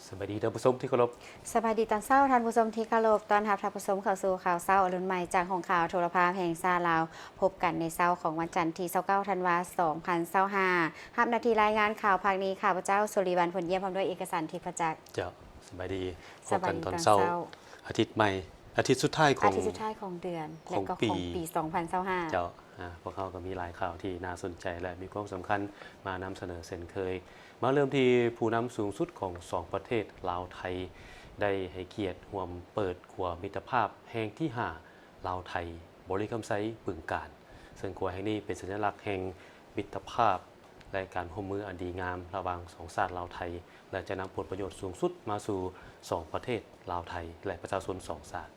ສະບາຍດີທ່ານຜູ້ຊົມທີ່ເຄົາລົບ. ສະບາຍດີຕອນເຊົ້າທ່ານຜູ້ຊົມທີ່ເຄົາລົບ. ຕ້ອນຮັບທ່ານຜູ້ຊົມເຂົ້າສູ່ຂ່າວເຊົ້າອະລຸນໃໝ່ຈາກຫ້ອງຂ່າວໂທລະພາບແຫ່ງຊາດລາວ. ພົບກັນໃນເຊົ້າຂອງວັນຈັນທີຊາວເກົ້າທັນວາ ສອງພັນຊາວຫ້າ. ຮັບໜ້າທີ່ລາຍງານຂ່າວພາກນີ້ ຂ້າພະເຈົ້າ ສຸລິວັນ ພົນຢ້ຽມ ພ້ອມດ້ວຍເອກະສັນ ທິບພະຈັກ. ເຈົ້າ, ສະບາຍດີ. ສະບາຍດີຕອນເຊົ້າ. ອາທິດໃໝ່, ອາທິດສຸດທ້າຍຂອງ, ອາທິດສຸດທ້າຍຂອງເດືອນ ແລະ ກໍຂອງປີ ຂອງປີສອງພັນຊາວຫ້າ. ເຈົ້າ, ອາ, ພວກເຮົາກໍມີຫຼາຍຂ່າວທີ່ໜ້າສົນໃຈ ແລະ ມີຄວາມສຳຄັນມານຳສະເໜີເຊັ່ນເຄີຍ. ມາເລີ່ມທີ່ຜູ້ນຳສູງສຸດຂອງສອງປະເທດ ລາວ-ໄທ ໄດ້ໃຫ້ກຽດຮ່ວມເປີດຂົວມິດຕະພາບແຫ່ງທີຫ້າ ລາວ-ໄທ ບໍລິຄຳໄຊ ບຶງການ, ເຊິ່ງຂົວແຫ່ງນີ້ເປັນສັນຍະລັກແຫ່ງມິດຕະພາບ ແລະ ການຮ່ວມມືອັນດີງາມລະຫວ່າງສອງຊາດລາວ-ໄທ ແລະ ຈະນຳຜົນປະໂຫຍດສູງສຸດມາສູ່ສອງປະເທດ ລາວ-ໄທ ແລະ ປະຊາຊົນສອງຊາດ.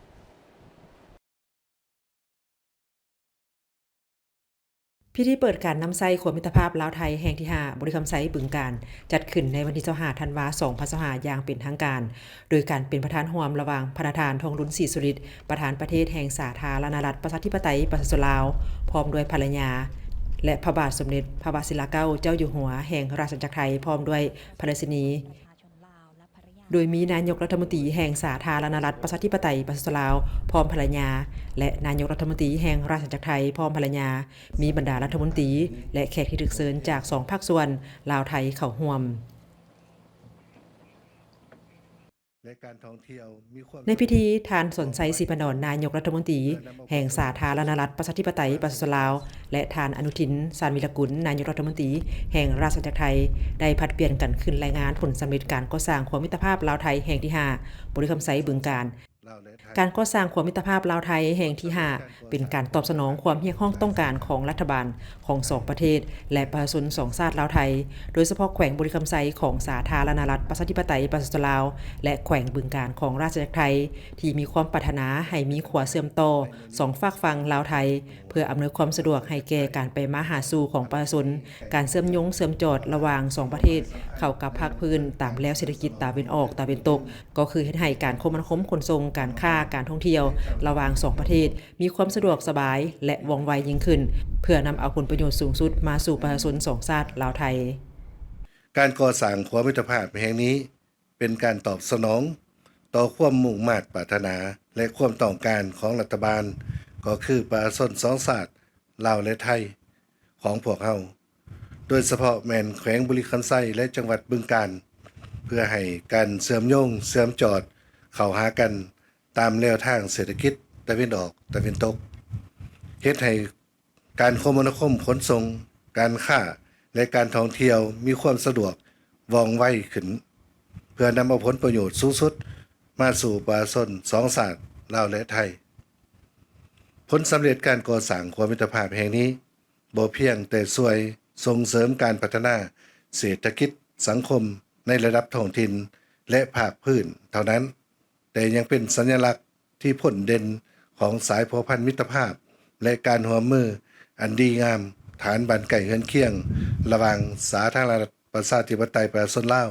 ພິທີເປີດການນຳໃຊ້ຂົວມິດຕະພາບລາວ-ໄທແຫ່ງທີຫ້າ ບໍລິຄຳໄຊ ບຶງການ ຈັດຂຶ້ນໃນວັນທີຊາວຫ້າ ທັນວາ ສອງພັນຊາວຫ້າ ຢ່າງເປັນທາງການ, ໂດຍການເປັນປະທານຮ່ວມລະຫວ່າງພະນະທ່ານ ທອງລຸນ ສີສຸລິດ ປະທານປະເທດແຫ່ງສາທາລະນະລັດ ປະຊາທິປະໄຕ ປະຊາຊົນລາວ ພ້ອມດ້ວຍພັນລະຍາ ແລະ ພະບາດສົມເດັດພະວະຊິລາເກົ້າ ເຈົ້າຢູ່ຫົວແຫ່ງລາຊະອານາຈັກໄທ ພ້ອມດ້ວຍພະລາຊິນີ. ໂດຍມີນາຍົກລັດຖະມົນຕີແຫ່ງສາທາລະນະລັດ ປະຊາທິປະໄຕ ປະຊາຊົນລາວ ພ້ອມພັນລະຍາ ແລະ ນາຍົກລັດຖະມົນຕີແຫ່ງລາຊະອານາຈັກໄທ ພ້ອມພັນລະຍາ, ມີບັນດາລັດຖະມົນຕີ ແລະ ແຂກທີ່ຖືກເຊີນຈາກສອງພາກສ່ວນ ລາວ-ໄທ ເຂົ້າຮ່ວມ. ໃນພິທີ, ທ່ານ ສອນໄຊ ສີພະນອນ ນາຍົກລັດຖະມົນຕີແຫ່ງສາທາລະນະລັດ ປະຊາທິປະໄຕ ປະຊາຊົນລາວ ແລະ ທ່ານ ອະນຸທິນ ຊານວິລະກຸນ ນາຍົກລັດຖະມົນຕີແຫ່ງລາຊະອານາຈັກໄທ ໄດ້ຜັດປ່ຽນກັນຂຶ້ນລາຍງານຜົນສຳເລັດການກໍ່ສ້າງຂົວມິດຕະພາບລາວ-ໄທແຫ່ງທີຫ້າ ບໍລິຄຳໄຊ ບຶງການ. ການກໍ່ສ້າງຂົວມິດຕະພາບລາວ-ໄທແຫ່ງທີຫ້າ ເປັນການຕອບສະໜອງຄວາມຮຽກຮ້ອງຕ້ອງການຂອງລັດຖະບານຂອງສອງປະເທດ ແລະ ປະຊາຊົນສອງຊາດລາວ-ໄທ, ໂດຍສະເພາະແຂວງບໍລິຄຳໄຊຂອງສາທາລະນະລັດ ປະຊາທິປະໄຕ ປະຊາຊົນລາວ ແລະ ແຂວງບຶງການຂອງລາຊະອານາຈັກໄທ ທີ່ມີຄວາມປາດຖະໜາໃຫ້ມີຂົວເຊື່ອມຕໍ່ສອງຟາກຝັ່ງລາວ-ໄທ ເພື່ອອຳນວຍຄວາມສະດວກໃຫ້ແກ່ການໄປມາຫາສູ່ຂອງປະຊາຊົນ, ການເຊື່ອມໂຍງເຊື່ອມຈອດລະຫວ່າງສອງປະເທດເຂົ້າກັບພາກພື້ນຕາມແລວເສດຖະກິດຕາເວັນອອກ, ຕາເວັນຕົກ, ກໍຄືເຮັດໃຫ້ການຄົມມະນາຄົມຂົນສົ່ງ, ການຄ້າ, ການທ່ອງທ່ຽວລະຫວ່າງສອງປະເທດມີຄວາມສະດວກສະບາຍ ແລະ ວ່ອງໄວຍິ່ງຂຶ້ນ, ເພື່ອນຳເອົາຜົນປະໂຫຍດສູງສຸດມາສູ່ປະຊາຊົນສອງຊາດລາວ-ໄທ. ການກໍ່ສ້າງຂົວມິດຕະພາບແຫ່ງນີ້ ເປັນການຕອບສະໜອງຕໍ່ຄວາມມຸ່ງມາດປາດຖະໜາ ແລະ ຄວາມຕ້ອງການຂອງລັດຖະບານ, ກໍຄືປະຊາຊົນສອງຊາດ ລາວ ແລະ ໄທ ຂອງພວກເຮົາ, ໂດຍສະເພາະແມ່ນແຂວງບໍລິຄຳໄຊ ແລະ ຈັງຫວັດບຶງການ, ເພື່ອໃຫ້ການເຊື່ອມໂຍງເຊື່ອມຈອດເຂົ້າຫາກັນຕາມແລວທາງເສດຖະກິດຕາເວັນອອກ, ຕາເວັນຕົກ, ເຮັດໃຫ້ ການຄົມມະນາຄົມຂົນສົ່ງ, ການຄ້າ ແລະ ການທ່ອງທ່ຽວມີຄວາມສະດວກ, ວ່ອງໄວຂຶ້ນ, ເພື່ອນຳເອົາຜົນປະໂຫຍດສູງສຸດມາສູ່ປະຊາຊົນສອງຊາດ ລາວ ແລະ ໄທ. ຜົນສຳເລັດການກໍ່ສ້າງຂົວມິດຕະພາບແຫ່ງນີ້ ບໍ່ພຽງແຕ່ຊ່ວຍສົ່ງເສີມການພັດທະນາເສດຖະກິດສັງຄົມໃນລະດັບທ້ອງຖິ່ນ ແລະ ພາກພື້ນເທົ່ານັ້ນ, ແຕ່ຍັງເປັນສັນຍະລັກທີ່ພົ້ນເດັ່ນຂອງສາຍພົວພັນມິດຕະພາບ ແລະ ການຮ່ວມມືອັນດີງາມ ຖານບ້ານໃກ້ເຮືອນຄຽງ ລະຫວ່າງສາທາລະນະລັດ ປະຊາທິປະໄຕ ປະຊາຊົນລາວ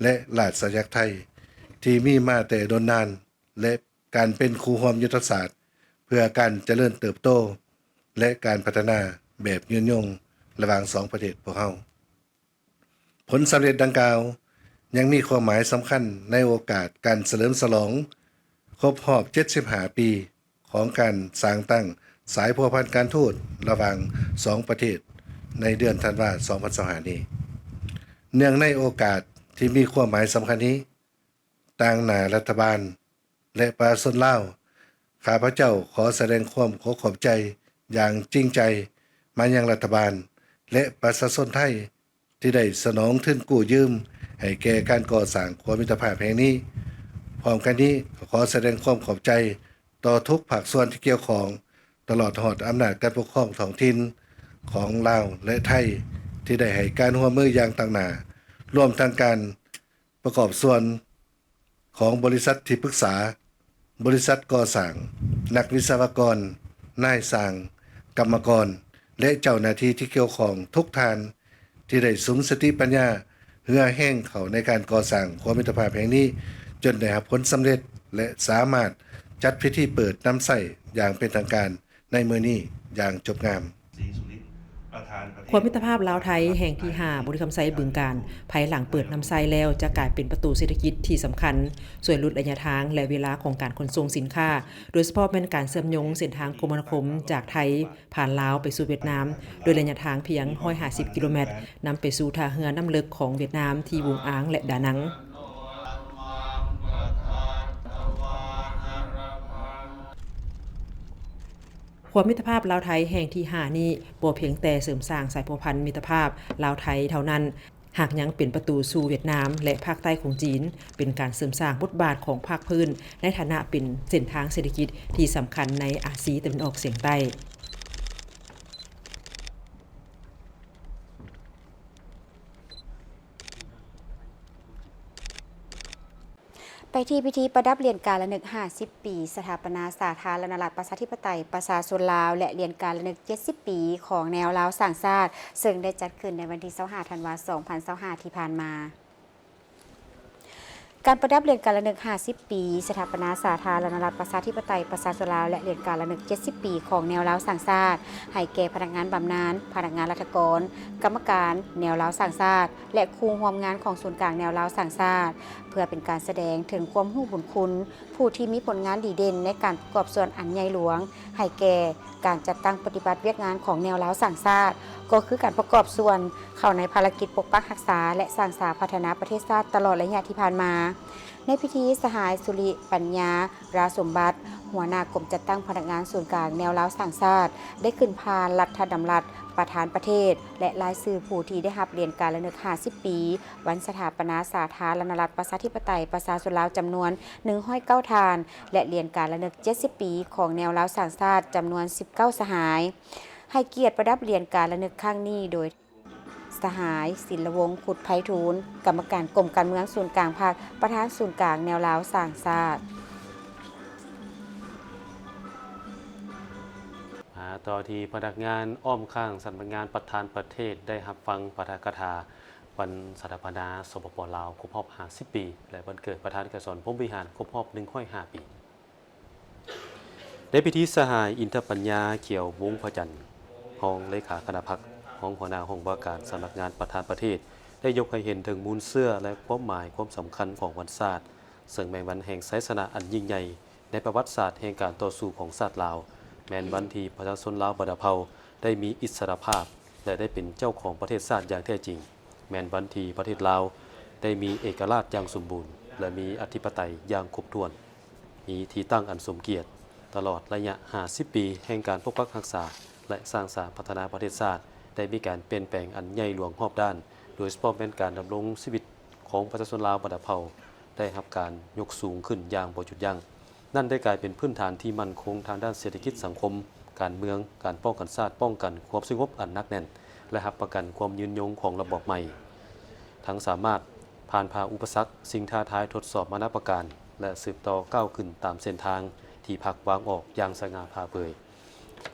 ແລະ ລາຊະອານາຈັກໄທ ທີ່ມີມາແຕ່ດົນນານ ແລະ ການເປັນຄູ່ຮ່ວມຍຸດທະສາດ ເພື່ອການຈະເລີນເຕີບໂຕ ແລະ ການພັດທະນາແບບຍືນຍົງ ລະຫວ່າງສອງປະເທດພວກເຮົາ. ຜົນສຳເລັດດັ່ງກ່າວ ຍັງມີຄວາມໝາຍສຳຄັນໃນໂອກາດການສະເຫຼີມສະຫຼອງຄົບຮອບເຈັດສິບຫ້າປີ ຂອງການສ້າງຕັ້ງສາຍພົວພັນການທູດລະຫວ່າງສອງປະເທດ ໃນເດືອນທັນວາ ສອງພັນຊາວຫ້ານີ້. ເນື່ອງໃນໂອກາດທີ່ມີຄວາມໝາຍສຳຄັນນີ້, ຕາງໜ້າລັດຖະບານ ແລະ ປະຊາຊົນລາວ, ຂ້າພະເຈົ້າຂໍສະແດງຄວາມຂໍຂອບໃຈຢ່າງຈິງໃຈມາຍັງລັດຖະບານ ແລະ ປະຊາຊົນໄທ ທີ່ໄດ້ສະໜອງທຶນກູ້ຢືມໃຫ້ແກ່ການກໍ່ສ້າງຂົວມິດຕະພາບແຫ່ງນີ້. ພ້ອມກັນນີ້, ກໍຂໍສະແດງຄວາມຂອບໃຈຕໍ່ທຸກພາກສ່ວນທີ່ກ່ຽວຂ້ອງ, ຕະຫຼອດຮອດອຳນາດການປົກຄອງທ້ອງຖິ່ນຂອງລາວ ແລະ ໄທ ທີ່ໄດ້ໃຫ້ການຮ່ວມມືຢ່າງຕັ້ງໜ້າ, ລວມທັງການ ປະກອບສ່ວນຂອງບໍລິສັດທີ່ປຶກສາ, ບໍລິສັດກໍ່ສ້າງ, ນັກວິສະວະກອນ, ນາຍຊ່າງ, ກຳມະກອນ ແລະ ເຈົ້າໜ້າທີ່ທີ່ກ່ຽວຂ້ອງທຸກທ່ານ ທີ່ໄດ້ສຸມສະຕິປັນຍາເຫື່ອແຮງເຂົ້າໃນການກໍ່ສ້າງຂົວມິດຕະພາບແຫ່ງນີ້ ຈົນໄດ້ຮັບຜົນສຳເລັດ ແລະ ສາມາດຈັດພິທີເປີດນຳໃຊ້ຢ່າງເປັນທາງການໃນມື້ນີ້ຢ່າງຈົບງາມ. ຂົວມິດຕະພາບລາວ-ໄທແຫ່ງທີຫ້າ ບໍລິຄຳໄຊ ບຶງການ ພາຍຫຼັງເປີດນຳໃຊ້ແລ້ວ ຈະກາຍເປັນປະຕູເສດຖະກິດທີ່ສຳຄັນ ຊ່ວຍຫຼຸດໄລຍະທາງ ແລະ ເວລາຂອງການຂົນສົ່ງສິນຄ້າ ໂດຍສະເພາະແມ່ນການເຊື່ອມໂຍງເສັ້ນທາງຄົມມະນາຄົມຈາກໄທ ຜ່ານລາວໄປສູ່ຫວຽດນາມ ໂດຍໄລຍະທາງພຽງ ຮ້ອຍຫ້າສິບ ກິໂລແມັດ, ນຳໄປສູ່ທ່າເຮືອນ້ຳເລິກຂອງຫວຽດນາມທີ່ວຸງອາງ ແລະ ດານັງ. ຂົວມິດຕະພາບລາວ-ໄທແຫ່ງທີຫ້ານີ້ ບໍ່ພຽງແຕ່ເສີມສ້າງສາຍພົວພັນມິດຕະພາບລາວ-ໄທເທົ່ານັ້ນ, ຫາກຍັງເປັນປະຕູສູ່ຫວຽດນາມ ແລະ ພາກໃຕ້ຂອງຈີນ, ເປັນການເສີມສ້າງບົດບາດຂອງພາກພື້ນໃນຖານະເປັນເສັ້ນທາງເສດຖະກິດທີ່ສຳຄັນໃນອາຊີຕາເວັນອອກສຽງໃຕ້. ໄປທີ່ພິທີປະດັບຫຼຽນການລະນຶກຫ້າສິບປີ ສະຖາປະນາສາທາລະນະລັດ ປະຊາທິປະໄຕ ປະຊາຊົນລາວ ແລະ ຫຼຽນການລະນຶກເຈັດສິບປີ ຂອງແນວລາວສ້າງຊາດ ເຊິ່ງໄດ້ຈັດຂຶ້ນໃນວັນທີຊາວຫ້າ ທັນວາ ສອງພັນຊາວຫ້າ ທີ່ຜ່ານມາ. ການປະດັບຫຼຽນການລະນຶກຫ້າສິບປີ ສະຖາປະນາສາທາລະນະລັດ ປະຊາທິປະໄຕ ປະຊາຊົນລາວ ແລະ ຫຼຽນການລະນຶກເຈັດສິບປີ ຂອງແນວລາວສ້າງຊາດ ໃຫ້ແກ່ພະນັກງານບຳນານ, ພະນັກງານລັດຖະກອນ, ກຳມະການແນວລາວສ້າງຊາດ ແລະ ຄູ່ຮ່ວມງານຂອງສູນກາງແນວລາວສ້າງຊາດ ເພື່ອເປັນການສະແດງເຖິງຄວາມຮູ້ບຸນຄຸນ ຜູ້ທີ່ມີຜົນງານດີເດັ່ນໃນການປະກອບສ່ວນອັນໃຫຍ່ຫຼວງ ໃຫ້ແກ່ການຈັດຕັ້ງປະຕິບັດວຽກງານຂອງແນວລາວສ້າງຊາດ ກໍຄືການປະກອບສ່ວນເຂົ້າໃນພາລະກິດປົກປັກຮັກສາ ແລະ ສ້າງສາພັດທະນາປະເທດຊາດຕະຫຼອດໄລຍະທີ່ຜ່ານມາ. ໃນພິທີ, ສະຫາຍ ສຸລິ ປັນຍາ ລາສົມບັດ ຫົວໜ້າກົມຈັດຕັ້ງພະນັກງານສູນກາງແນວລາວສ້າງຊາດ ໄດ້ຂຶ້ນຜ່ານລັດຖະດຳລັດປະທານປະເທດ ແລະ ລາຍຊື່ຜູ້ທີ່ໄດ້ຮັບຫຼຽນການລະນຶກຫ້າສິບປີ ວັນສະຖາປະນາສາທາລະນະລັດ ປະຊາທິປະໄຕ ປະຊາຊົນລາວ ຈຳນວນໜຶ່ງຮ້ອຍເກົ້າທ່ານ ແລະ ຫຼຽນການລະນຶກເຈັດສິບປີ ຂອງແນວລາວສ້າງຊາດ ຈຳນວນສິບເກົ້າສະຫາຍ. ໃຫ້ກຽດປະດັບຫຼຽນການລະນຶກຄັ້ງນີ້ໂດຍ ສະຫາຍ ສິນລະວົງ ຄຸດໄພທູນ ກຳມະການກົມການເມືອງສູນກາງພັກ ປະທານສູນກາງແນວລາວສ້າງຊາດ. ມາຕໍ່ທີ່ພະນັກງານອ້ອມຂ້າງສຳນັກງານປະທານປະເທດ ໄດ້ຮັບຟັງປາຖະກະຖາວັນສະຖາປະນາ ສປປ ລາວ ຄົບຮອບຫ້າສິບປີ ແລະ ວັນເກີດປະທານໄກສອນ ພົມວິຫານ ຄົບຮອບໜຶ່ງຮ້ອຍຫ້າປີ. ໃນພິທີ, ສະຫາຍ ອິນທະປັນຍາ ຂຽວວົງພະຈັນ ຮອງເລຂາຄະນະພັກ, ຮອງຫົວໜ້າຫ້ອງວ່າການສຳນັກງານປະທານປະເທດ ໄດ້ຍົກໃຫ້ເຫັນເຖິງມູນເຊື້ອ ແລະ ຄວາມໝາຍຄວາມສຳຄັນຂອງວັນຊາດ, ເຊິ່ງແມ່ນວັນແຫ່ງໄຊຊະນະອັນຍິ່ງໃຫຍ່ໃນປະຫວັດສາດແຫ່ງການຕໍ່ສູ້ຂອງຊາດລາວ, ແມ່ນວັນທີ່ປະຊາຊົນລາວບັນດາເຜົ່າໄດ້ມີອິດສະຫຼະພາບ ແລະ ໄດ້ເປັນເຈົ້າຂອງປະເທດຊາດຢ່າງແທ້ຈິງ, ແມ່ນວັນທີ່ປະເທດລາວໄດ້ມີເອກະລາດຢ່າງສົມບູນ ແລະ ມີອະທິປະໄຕຢ່າງຄົບຖ້ວນ. ມີທີ່ຕັ້ງອັນສົມກຽດ. ຕະຫຼອດໄລຍະຫ້າສິບປີແຫ່ງການປົກປັກຮັກສາ ແລະ ສ້າງສາພັດທະນາປະເທດຊາດ ໄດ້ມີການປ່ຽນແປງອັນໃຫຍ່ຫຼວງຮອບດ້ານ, ໂດຍສະເພາະແມ່ນການດຳລົງຊີວິດຂອງປະຊາຊົນລາວບັນດາເຜົ່າ ໄດ້ຮັບການຍົກສູງຂຶ້ນຢ່າງບໍ່ຢຸດຢັ້ງ. ນັ້ນໄດ້ກາຍເປັນພື້ນຖານທີ່ໝັ້ນຄົງທາງດ້ານເສດຖະກິດສັງຄົມ, ການເມືອງ, ການປ້ອງກັນຊາດ, ປ້ອງກັນຄວາມສະຫງົບອັນໜັກແໜ້ນ ແລະ ຮັບປະກັນຄວາມຍືນຍົງຂອງລະບອບໃໝ່. ທັງສາມາດຜ່ານຜ່າອຸປະສັກ, ສິ່ງທ້າທາຍ, ທົດສອບມານາປະການ ແລະ ສືບຕໍ່ກ້າວຂຶ້ນຕາມເສັ້ນທາງທີ່ພັກວາງອອກຢ່າງສະຫງ່າຜ່າເຜີຍ.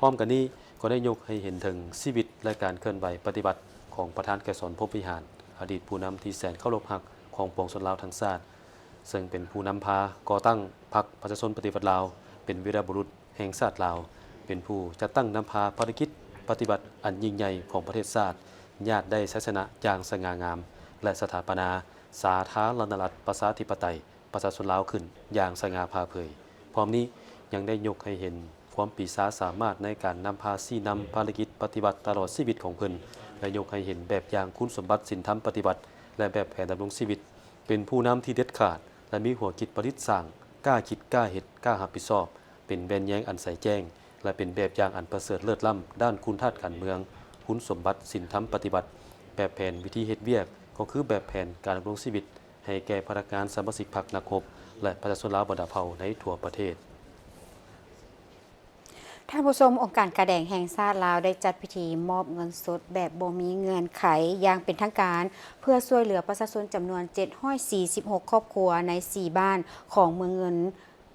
ພ້ອມກັນນີ້ກໍໄດ້ຍົກໃຫ້ເຫັນເຖິງຊີວິດ ແລະ ການເຄື່ອນໄຫວປະຕິວັດຂອງປະທານໄກສອນ ພົມວິຫານ, ອະດີດຜູ້ນຳທີ່ແສນເຄົາລົບຮັກຂອງປວງຊົນລາວທັງຊາດ, ເຊິ່ງເປັນຜູ້ນຳພາກໍ່ຕັ້ງພັກປະຊາຊົນປະຕິວັດລາວ, ເປັນວີລະບຸລຸດ ແຫ່ງຊາດລາວ, ເປັນຜູ້ຈັດຕັ້ງນຳພາພາລະກິດປະຕິວັດອັນຍິ່ງໃຫຍ່ຂອງປະເທດຊາດ, ຍາດໄດ້ໄຊຊະນະຢ່າງສະຫງ່າງາມ ແລະ ສະຖາປະນາສາທາລະນະລັດ ປະຊາທິປະໄຕ ປະຊາຊົນລາວຂຶ້ນຢ່າງສະຫງ່າຜ່າເຜີຍ. ພ້ອມນີ້ຍັງໄດ້ຍົກໃຫ້ເຫັນຄວາມປີຊາສາມາດໃນການນຳພາຊີ້ນຳພາລະກິດປະຕິວັດຕະຫຼອດຊີວິດຂອງເພິ່ນ ແລະ ຍົກໃຫ້ເຫັນແບບຢ່າງຄຸນສົມບັດສິນທຳປະຕິວັດ ແລະ ແບບແຜນດຳລົງຊີວິດ, ເປັນຜູ້ນຳທີ່ເດັດຂາດ ແລະ ມີຫົວຄິດປະດິດສ້າງ, ກ້າຄິດ, ກ້າເຮັດ, ກ້າຮັບຜິດຊອບ, ເປັນແວ່ນແຍງອັນໃສແຈ້ງ ແລະ ເປັນແບບຢ່າງອັນປະເສີດເລີດລ້ຳດ້ານຄຸນທາດການເມືອງ, ຄຸນສົມບັດສິນທຳປະຕິວັດ, ແບບແຜນວິທີເຮັດວຽກ ກໍຄືແບບແຜນການດຳລົງຊີວິດໃຫ້ແກ່ພະນັກງານ, ສະມາຊິກພັກ, ນັກຮົບ ແລະ ປະຊາຊົນລາວບັນດາເຜົ່າໃນທົ່ວປະເທດ. ທ່ານຜູ້ຊົມ, ອົງການກາແດງແຫ່ງຊາດລາວໄດ້ຈັດພິທີມອບເງິນສົດແບບບໍ່ມີເງື່ອນໄຂຢ່າງເປັນທາງການ ເພື່ອຊ່ວຍເຫຼືອປະຊາຊົນຈຳນວນເຈັດຮ້ອຍສີ່ສິບຫົກຄອບຄົວໃນສີ່ບ້ານຂອງເມືອງເງິນ,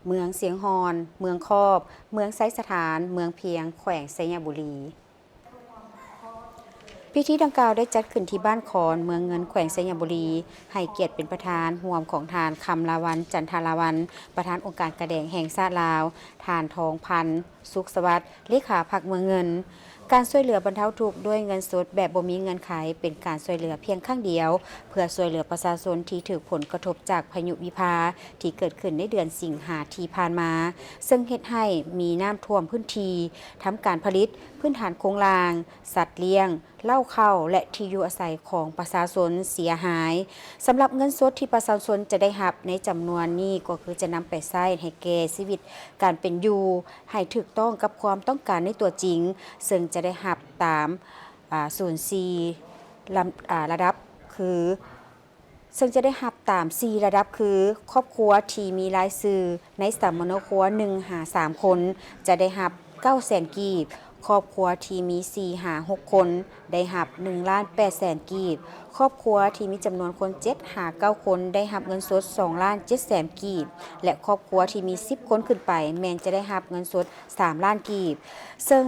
ເມືອງຊຽງຮ່ອນ, ເມືອງຄອບ, ເມືອງໄຊສະຖານ, ເມືອງພຽງ, ແຂວງໄຊຍະບູລີ. ພິທີດັ່ງກ່າວໄດ້ຈັດຂຶ້ນທີ່ບ້ານຄອນ, ເມືອງເງິນ, ແຂວງໄຊຍະບູລີ, ໃຫ້ກຽດເປັນປະທານຮ່ວມຂອງທ່ານ ຄຳລາວັນ ຈັນທາລາວັນ ປະທານອົງການກາແດງແຫ່ງຊາດລາວ, ທ່ານ ທອງພັນ ສຸກສະຫວັດ ເລຂາພັກເມືອງເງິນ, ການຊ່ວຍເຫຼືອບັນເທົາທຸກດ້ວຍເງິນສົດແບບບໍ່ມີເງື່ອນໄຂ ເປັນການຊ່ວຍເຫຼືອພຽງຄັ້ງດຽວ ເພື່ອຊ່ວຍເຫຼືອປະຊາຊົນທີ່ຖືກຜົນກະທົບຈາກພາຍຸວິພາ ທີ່ເກີດຂຶ້ນໃນເດືອນສິງຫາທີ່ຜ່ານມາ, ເຊິ່ງເຮັດໃຫ້ມີນ້ຳຖ້ວມພື້ນທີ່ທຳການຜະລິດ, ພື້ນຖານໂຄງລ່າງ, ສັດລ້ຽງ, ເລົ້າເຂົ້າ ແລະ ທີ່ຢູ່ອາໄສຂອງປະຊາຊົນເສຍຫາຍ. ສຳລັບເງິນສົດທີ່ປະຊາຊົນຈະໄດ້ຮັບໃນຈຳນວນນີ້ ກໍຄືຈະນຳໄປໃຊ້ໃຫ້ແກ່ຊີວິດການເປັນຢູ່ ໃຫ້ຖືກຕ້ອງກັບຄວາມຕ້ອງການໃນຕົວຈິງ, ເຊິ່ງຈະໄດ້ຮັບຕາມ ອາ ສູນສີ່ ລຳ ອາ ລະດັບ ຄື ເຊິ່ງຈະໄດ້ຮັບຕາມສີ່ລະດັບ ຄື ຄອບຄົວທີ່ມີລາຍຊື່ໃນສຳມະໂນຄົວ ໜຶ່ງຫາສາມຄົນ ຈະໄດ້ຮັບເກົ້າແສນກີບ, ຄອບຄົວທີ່ມີສີ່ຫາຫົກຄົນ ໄດ້ຮັບໜຶ່ງລ້ານແປດແສນກີບ, ຄອບຄົວທີ່ມີຈຳນວນຄົນເຈັດຫາເກົ້າຄົນ ໄດ້ຮັບເງິນສົດສອງລ້ານເຈັດແສນກີບ ແລະ ຄອບຄົວທີ່ມີສິບຄົນຂຶ້ນໄປ ແມ່ນຈະໄດ້ຮັບເງິນສົດສາມລ້ານກີບ. ເຊິ່ງ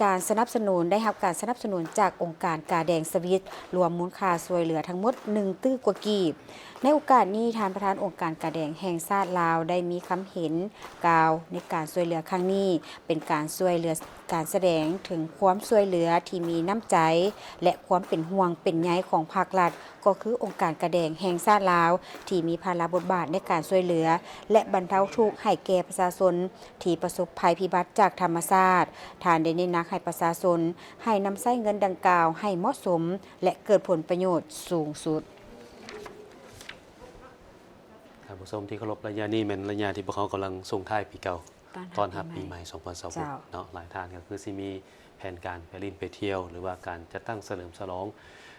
ການສະໜັບສະໜູນ ໄດ້ຮັບການສະໜັບສະໜູນຈາກອົງການກາແດງສະວິດ ລວມມູນຄ່າຊ່ວຍເຫຼືອທັງໝົດໜຶ່ງຕື້ກວ່າກີບ. ໃນໂອກາດນີ້ ທ່ານປະທານອົງການກາແດງແຫ່ງຊາດລາວ ໄດ້ມີຄຳເຫັນກ່າວໃນການຊ່ວຍເຫຼືອຄັ້ງນີ້ ເປັນການຊ່ວຍເຫຼືອ ການສະແດງເຖິງຄວາມຊ່ວຍເຫຼືອທີ່ມີນ້ຳໃຈ ແລະ ຄວາມເປັນຫ່ວງເປັນໃຍຂອງພາກລັດ ກໍຄືອົງການກາແດງແຫ່ງຊາດລາວ ທີ່ມີພາລະບົດບາດໃນການຊ່ວຍເຫຼືອ ແລະ ບັນເທົາທຸກໃຫ້ແກ່ປະຊາຊົນທີ່ປະສົບໄພພິບັດຈາກທຳມະຊາດ. ທ່ານໄດ້ເນັ້ນໜັກໃຫ້ປະຊາຊົນໃຫ້ນຳໃຊ້ເງິນດັ່ງກ່າວໃຫ້ເໝາະສົມ ແລະ ເກີດຜົນປະໂຫຍດສູງສຸດ. ທ່ານຜູ້ຊົມທີ່ເຄົາລົບ, ໄລຍະນີ້ແມ່ນໄລຍະທີ່ພວກເຮົາກຳລັງສົ່ງທ້າຍປີເກົ່າ ຕ້ອນຮັບປີໃໝ່ ຕ້ອນຮັບປີໃໝ່ສອງພັນຊາວຫົກ ເຈົ້າ ເນາະ. ຫຼາຍທ່ານກໍຄືຊິມີແຜນການໄປຫຼິ້ນໄປທ່ຽວ ຫຼືວ່າການຈັດຕັ້ງສະເຫຼີມສະຫຼອງ,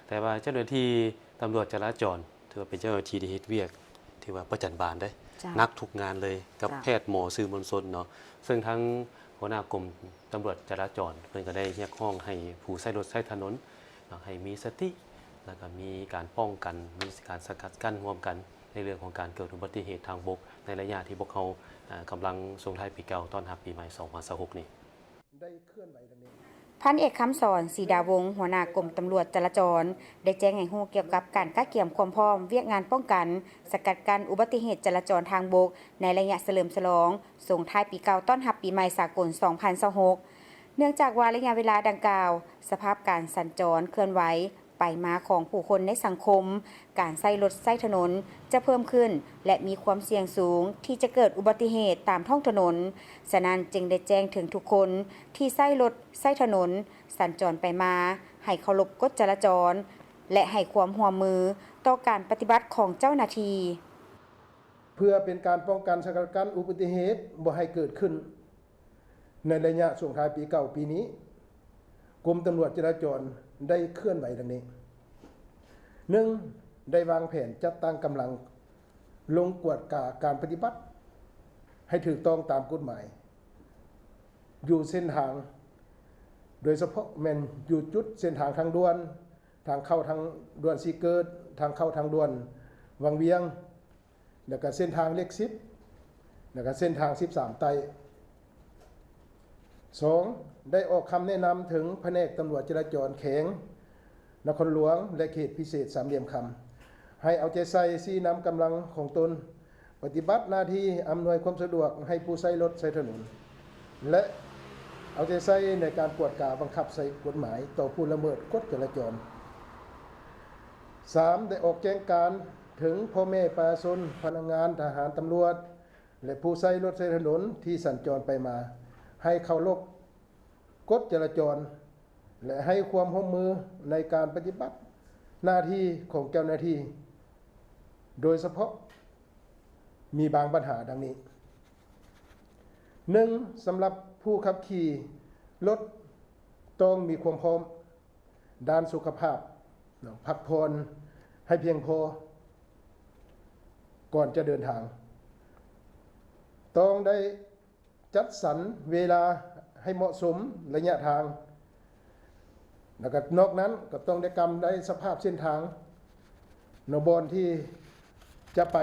ແຕ່ວ່າເຈົ້າໜ້າທີ່ຕຳຫຼວດຈະລາຈອນ ຖືວ່າເປັນເຈົ້າໜ້າທີ່ທີ່ເຮັດວຽກ ຖືວ່າປະຈັນບານເດ້ ເຈົ້າ ໜັກທຸກງານເລີຍ ກັບ ເຈົ້າ ແພດ ໝໍ ສື່ມວນຊົນເນາະ. ເຊິ່ງທາງຫົວໜ້າກົມຕຳຫຼວດຈະລາຈອນ ເພິ່ນກໍໄດ້ຮຽກຮ້ອງໃຫ້ຜູ້ໃຊ້ລົດໃຊ້ຖະໜົນເນາະ ໃຫ້ມີສະຕິ ແລ້ວກໍມີການປ້ອງກັນ ມີການສະກັດກັ້ນຮ່ວມກັນ ໃນເລື່ອງຂອງການເກີດອຸບັດຕິເຫດທາງບົກ ໃນໄລຍະທີ່ພວກເຮົາ ເອີ ກຳລັງສົ່ງທ້າຍປີເກົ່າ ຕ້ອນຮັບປີໃໝ່ສອງພັນຊາວຫົກນີ້. ໄດ້ເຄື່ອນໄຫວດັ່ງນີ້. ພັນເອກ ຄຳສອນ ສີດາວົງ ຫົວໜ້າກົມຕຳຫຼວດຈະລາຈອນ ໄດ້ແຈ້ງໃຫ້ຮູ້ກ່ຽວກັບການກະກຽມຄວາມພ້ອມວຽກງານປ້ອງກັນ ສະກັດກັ້ນອຸບັດຕິເຫດຈະລາຈອນທາງບົກ ໃນໄລຍະສະເຫຼີມສະຫຼອງສົ່ງທ້າຍປີເກົ່າ ຕ້ອນຮັບປີໃໝ່ສາກົນສອງພັນຊາວຫົກ ເນື່ອງຈາກວ່າໄລຍະເວລາດັ່ງກ່າວ ສະພາບການສັນຈອນເຄື່ອນໄຫວ ໄປມາຂອງຜູ້ຄົນໃນສັງຄົມ, ການໃຊ້ລົດໃຊ້ຖະໜົນຈະເພີ່ມຂຶ້ນ ແລະ ມີຄວາມສ່ຽງສູງທີ່ຈະເກີດອຸບັດຕິເຫດຕາມທ້ອງຖະໜົນ. ສະນັ້ນຈຶ່ງໄດ້ແຈ້ງເຖິງທຸກຄົນທີ່ໃຊ້ລົດໃຊ້ຖະໜົນສັນຈອນໄປມາ ໃຫ້ເຄົາລົບກົດຈະລາຈອນ ແລະ ໃຫ້ຄວາມຮ່ວມມືຕໍ່ການປະຕິບັດຂອງເຈົ້າໜ້າທີ່. ເພື່ອເປັນການປ້ອງກັນສະກັດກັ້ນອຸບັດຕິເຫດບໍ່ໃຫ້ເກີດຂຶ້ນ ໃນໄລຍະສົ່ງທ້າຍປີເກົ່າປີນີ້, ກົມຕຳຫຼວດຈະລາຈອນໄດ້ເຄື່ອນໄຫວດັ່ງນີ້. ໜຶ່ງ, ໄດ້ວາງແຜນຈັດຕັ້ງກຳລັງລົງກວດກາການປະຕິບັດໃຫ້ຖືກຕ້ອງຕາມກົດໝາຍ ຢູ່ເສັ້ນທາງ, ໂດຍສະເພາະແມ່ນຢູ່ຈຸດເສັ້ນທາງທາງດ່ວນ, ທາງເຂົ້າທາງດ່ວນສີເກີດ, ທາງເຂົ້າທາງດ່ວນວັງວຽງ, ແລ້ວກະເສັ້ນທາງເລກສິບ ແລ້ວກະເສັ້ນທາງສິບສາມໃຕ້. ສອງ, ໄດ້ອອກຄຳແນະນຳເຖິງພະແນກຕຳຫຼວດຈະລາຈອນແຂວງນະຄອນຫຼວງ ແລະ ເຂດພິເສດສາມຫຼ່ຽມຄຳ ໃຫ້ເອົາໃຈໃສ່ຊີ້ນຳກຳລັງຂອງຕົນ ປະຕິບັດໜ້າທີ່ອຳນວຍຄວາມສະດວກໃຫ້ຜູ້ໃຊ້ລົດໃຊ້ຖະໜົນ ແລະ ເອົາໃຈໃສ່ໃນການກວດກາບັງຄັບໃຊ້ກົດໝາຍຕໍ່ຜູ້ລະເມີດກົດຈະລາຈອນ. ສາມ, ໄດ້ອອກແຈ້ງການເຖິງພໍ່ແມ່ປະຊາຊົນ, ພະນັກງານ, ທະຫານ, ຕຳຫຼວດ ແລະ ຜູ້ໃຊ້ລົດໃຊ້ຖະໜົນທີ່ສັນຈອນໄປມາ ໃຫ້ເຄົາລົບກົດຈະລາຈອນ ແລະ ໃຫ້ຄວາມຮ່ວມມືໃນການປະຕິບັດໜ້າທີ່ຂອງເຈົ້າໜ້າທີ່, ໂດຍສະເພາະມີບາງບັນຫາດັ່ງນີ້. ໜຶ່ງ, ສຳລັບຜູ້ຂັບຂີ່ລົດຕ້ອງມີຄວາມພ້ອມ ດ້ານສຸຂະພາບເນາະ, ພັກຜ່ອນໃຫ້ພຽງພໍກ່ອນຈະເດີນທາງ, ຕ້ອງໄດ້ຈັດສັນເວລາໃຫ້ເໝາະສົມ, ໄລຍະທາງ, ແລ້ວກໍນອກນັ້ນກໍຕ້ອງໄດ້ກຳໄດ້ສະພາບເສັ້ນທາງເນາະ, ບ່ອນທີ່ຈະໄປ,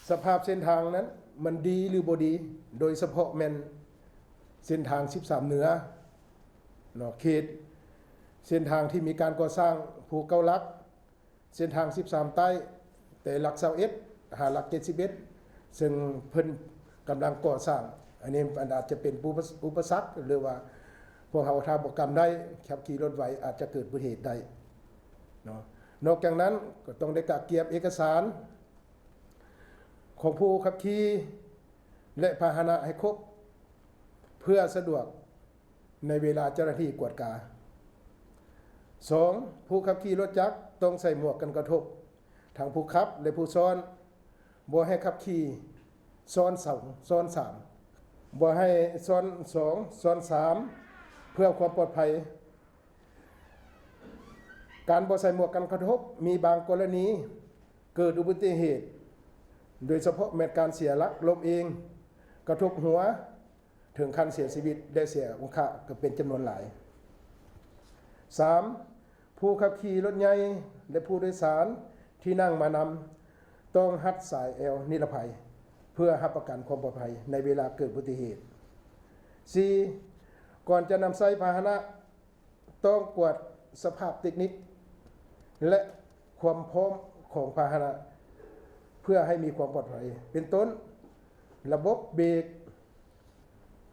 ສະພາບເສັ້ນທາງນັ້ນມັນດີຫຼືບໍ່ດີ, ໂດຍສະເພາະແມ່ນເສັ້ນທາງສິບສາມເໜືອ ເນາະ, ເຂດເສັ້ນທາງທີ່ມີການກໍ່ສ້າງພູເກົ້າຫຼັກ, ເສັ້ນທາງສິບສາມໃຕ້ ແຕ່ຫຼັກຊາວເອັດຫາຫຼັກເຈັດສິບເອັດ ເຊິ່ງເພິ່ນກຳລັງກໍ່ສ້າງ. ອັນນີ້ມັນອາດຈະເປັນອຸປະ ອຸປະສັກ ຫຼືວ່າ ພວກເຮົາຖ້າບໍ່ກຳໄດ້ ຂັບຂີ່ລົດໄວອາດຈະເກີດອຸບັດຕິເຫດໄດ້ເນາະ. ນອກຈາກນັ້ນກໍຕ້ອງໄດ້ກະກຽມເອກະສານຂອງຜູ້ຂັບຂີ່ ແລະ ພາຫະນະໃຫ້ຄົບ ເພື່ອສະດວກໃນເວລາເຈົ້າໜ້າທີ່ກວດກາ. ສອງ, ຜູ້ຂັບຂີ່ລົດຈັກຕ້ອງໃສ່ໝວກກັນກະທົບ ທັງຜູ້ຂັບ ແລະ ຜູ້ຊ້ອນ. ບໍ່ໃຫ້ຂັບຂີ່ຊ້ອນສອງ ຊ້ອນສາມ, ບໍ່ໃຫ້ຊ້ອນສອງ ຊ້ອນສາມ ເພື່ອຄວາມປອດໄພ. ການບໍ່ໃສ່ໝວກກັນກະທົບ ມີບາງກໍລະນີເກີດອຸບັດຕິເຫດ, ໂດຍສະເພາະແມ່ນການເສຍຫຼັກລົ້ມເອງ, ກະທົບຫົວ ເຖິງຂັ້ນເສຍຊີວິດ ແລະ ເສຍອົງຄະກໍເປັນຈຳນວນຫຼາຍ. ສາມ, ຜູ້ຂັບຂີ່ລົດໃຫຍ່ ແລະ ຜູ້ໂດຍສານທີ່ນັ່ງມານຳ ຕ້ອງຮັດສາຍແອວນິລະໄພ ເພື່ອຮັບປະກັນຄວາມປອດໄພໃນເວລາເກີດອຸບັດຕິເຫດ. ສີ່, ກ່ອນຈະນຳໃຊ້ພາຫະນະ ຕ້ອງກວດສະພາບເຕັກນິກ ແລະ ຄວາມພ້ອມຂອງພາຫະນະ ເພື່ອໃຫ້ມີຄວາມປອດໄພ ເປັນຕົ້ນ ລະບົບເບຣກ,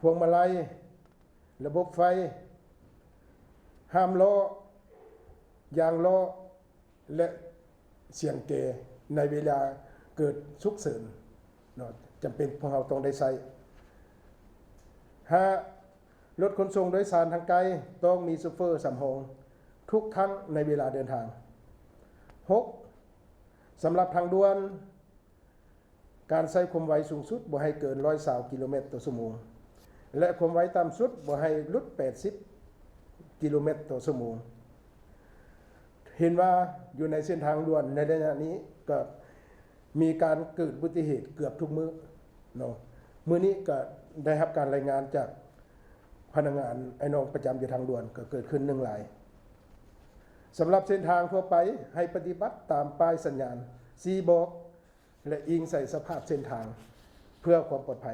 ພວງມາໄລ, ລະບົບໄຟ, ຫ້າມລໍ້, ຢາງລໍ້ ແລະ ສຽງແກໃນເວລາເກີດສຸກເສີນເນາະ ຈຳເປັນພວກເຮົາຕ້ອງໄດ້ໃຊ້. ຫ້າ, ລົດຂົນສົ່ງໂດຍສານທາງໄກຕ້ອງມີໂຊເຟີສຳຮອງທຸກຄັ້ງໃນເວລາເດີນທາງ. ຫົກ, ສຳລັບທາງດ່ວນ, ການໃຊ້ຄວາມໄວສູງສຸດບໍ່ໃຫ້ເກີນຮ້ອຍຊາວກິໂລແມັດຕໍ່ຊົ່ວໂມງ ແລະ ຄວາມໄວຕ່ຳສຸດບໍ່ໃຫ້ຫຼຸດແປດສິບກິໂລແມັດຕໍ່ຊົ່ວໂມງ. ເຫັນວ່າຢູ່ໃນເສັ້ນທາງດ່ວນໃນໄລຍະນີ້ກໍມີການເກີດອຸບັດຕິເຫດເກືອບທຸກມື້ເນາະ. ມື້ນີ້ກໍໄດ້ຮັບການລາຍງານຈາກພະນັກງານອ້າຍນ້ອງປະຈຳຢູ່ທາງດ່ວນ ກໍເກີດຂຶ້ນໜຶ່ງລາຍ. ສຳລັບເສັ້ນທາງທົ່ວໄປ ໃຫ້ປະຕິບັດຕາມປ້າຍສັນຍານຊີ້ບອກ ແລະ ອີງໃສ່ສະພາບເສັ້ນທາງເພື່ອຄວາມປອດໄພ.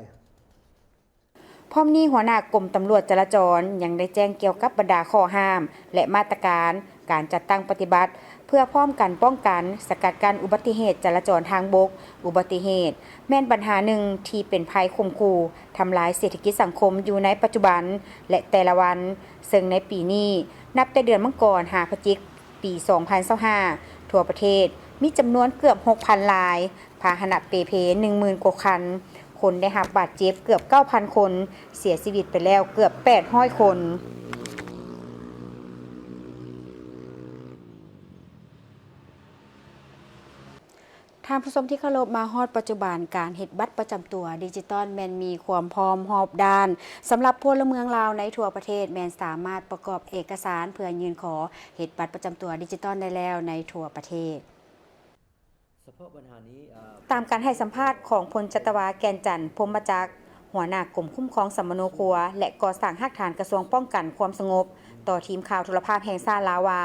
ພ້ອມນີ້ ຫົວໜ້າກົມຕຳຫຼວດຈະລາຈອນຍັງໄດ້ແຈ້ງກ່ຽວກັບບັນດາຂໍ້ຫ້າມ ແລະ ມາດຕະການການຈັດຕັ້ງປະຕິບັດ ເພື່ອພ້ອມກັນປ້ອງກັນ, ສະກັດກັ້ນອຸບັດຕິເຫດຈະລາຈອນທາງບົກ. ອຸບັດຕິເຫດແມ່ນບັນຫາໜຶ່ງທີ່ເປັນໄພຂົ່ມຂູ່ທຳລາຍເສດຖະກິດສັງຄົມຢູ່ໃນປັດຈຸບັນ ແລະ ແຕ່ລະວັນ, ເຊິ່ງໃນປີນີ້ ນັບແຕ່ເດືອນມັງກອນຫາພະຈິກ ປີສອງພັນຊາວຫ້າ ທົ່ວປະເທດມີຈຳນວນເກືອບຫົກພັນລາຍ, ພາຫະນະເປ່ເພໜຶ່ງໝື່ນກວ່າຄັນ, ຄົນໄດ້ຮັບບາດເຈັບເກືອບເກົ້າພັນຄົນ, ເສຍຊີວິດໄປແລ້ວເກືອບແປດຮ້ອຍຄົນ. ທ່ານຜູ້ຊົມທີ່ເຄົາລົບ, ມາຮອດປັດຈຸບັນ ການເຮັດບັດປະຈຳຕົວດິຈິຕອນແມ່ນມີຄວາມພ້ອມຮອບດ້ານ. ສຳລັບພົນລະເມືອງລາວໃນທົ່ວປະເທດ ແມ່ນສາມາດປະກອບເອກະສານເພື່ອຍື່ນຂໍເຮັດບັດປະຈຳຕົວດິຈິຕອນໄດ້ແລ້ວໃນທົ່ວປະເທດ. ສະເພາະບັນຫານີ້ ຕາມການໃຫ້ສຳພາດຂອງພົນຈັດຕະວາ ແກ່ນຈັນ ພົມມະຈັກ ຫົວໜ້າກົມຄຸ້ມຄອງສຳມະໂນຄົວ ແລະ ກໍ່ສ້າງຮາກຖານກະຊວງປ້ອງກັນຄວາມສະຫງົບ ຕໍ່ທີມຂ່າວໂທລະພາບແຫ່ງຊາດລາວວ່າ,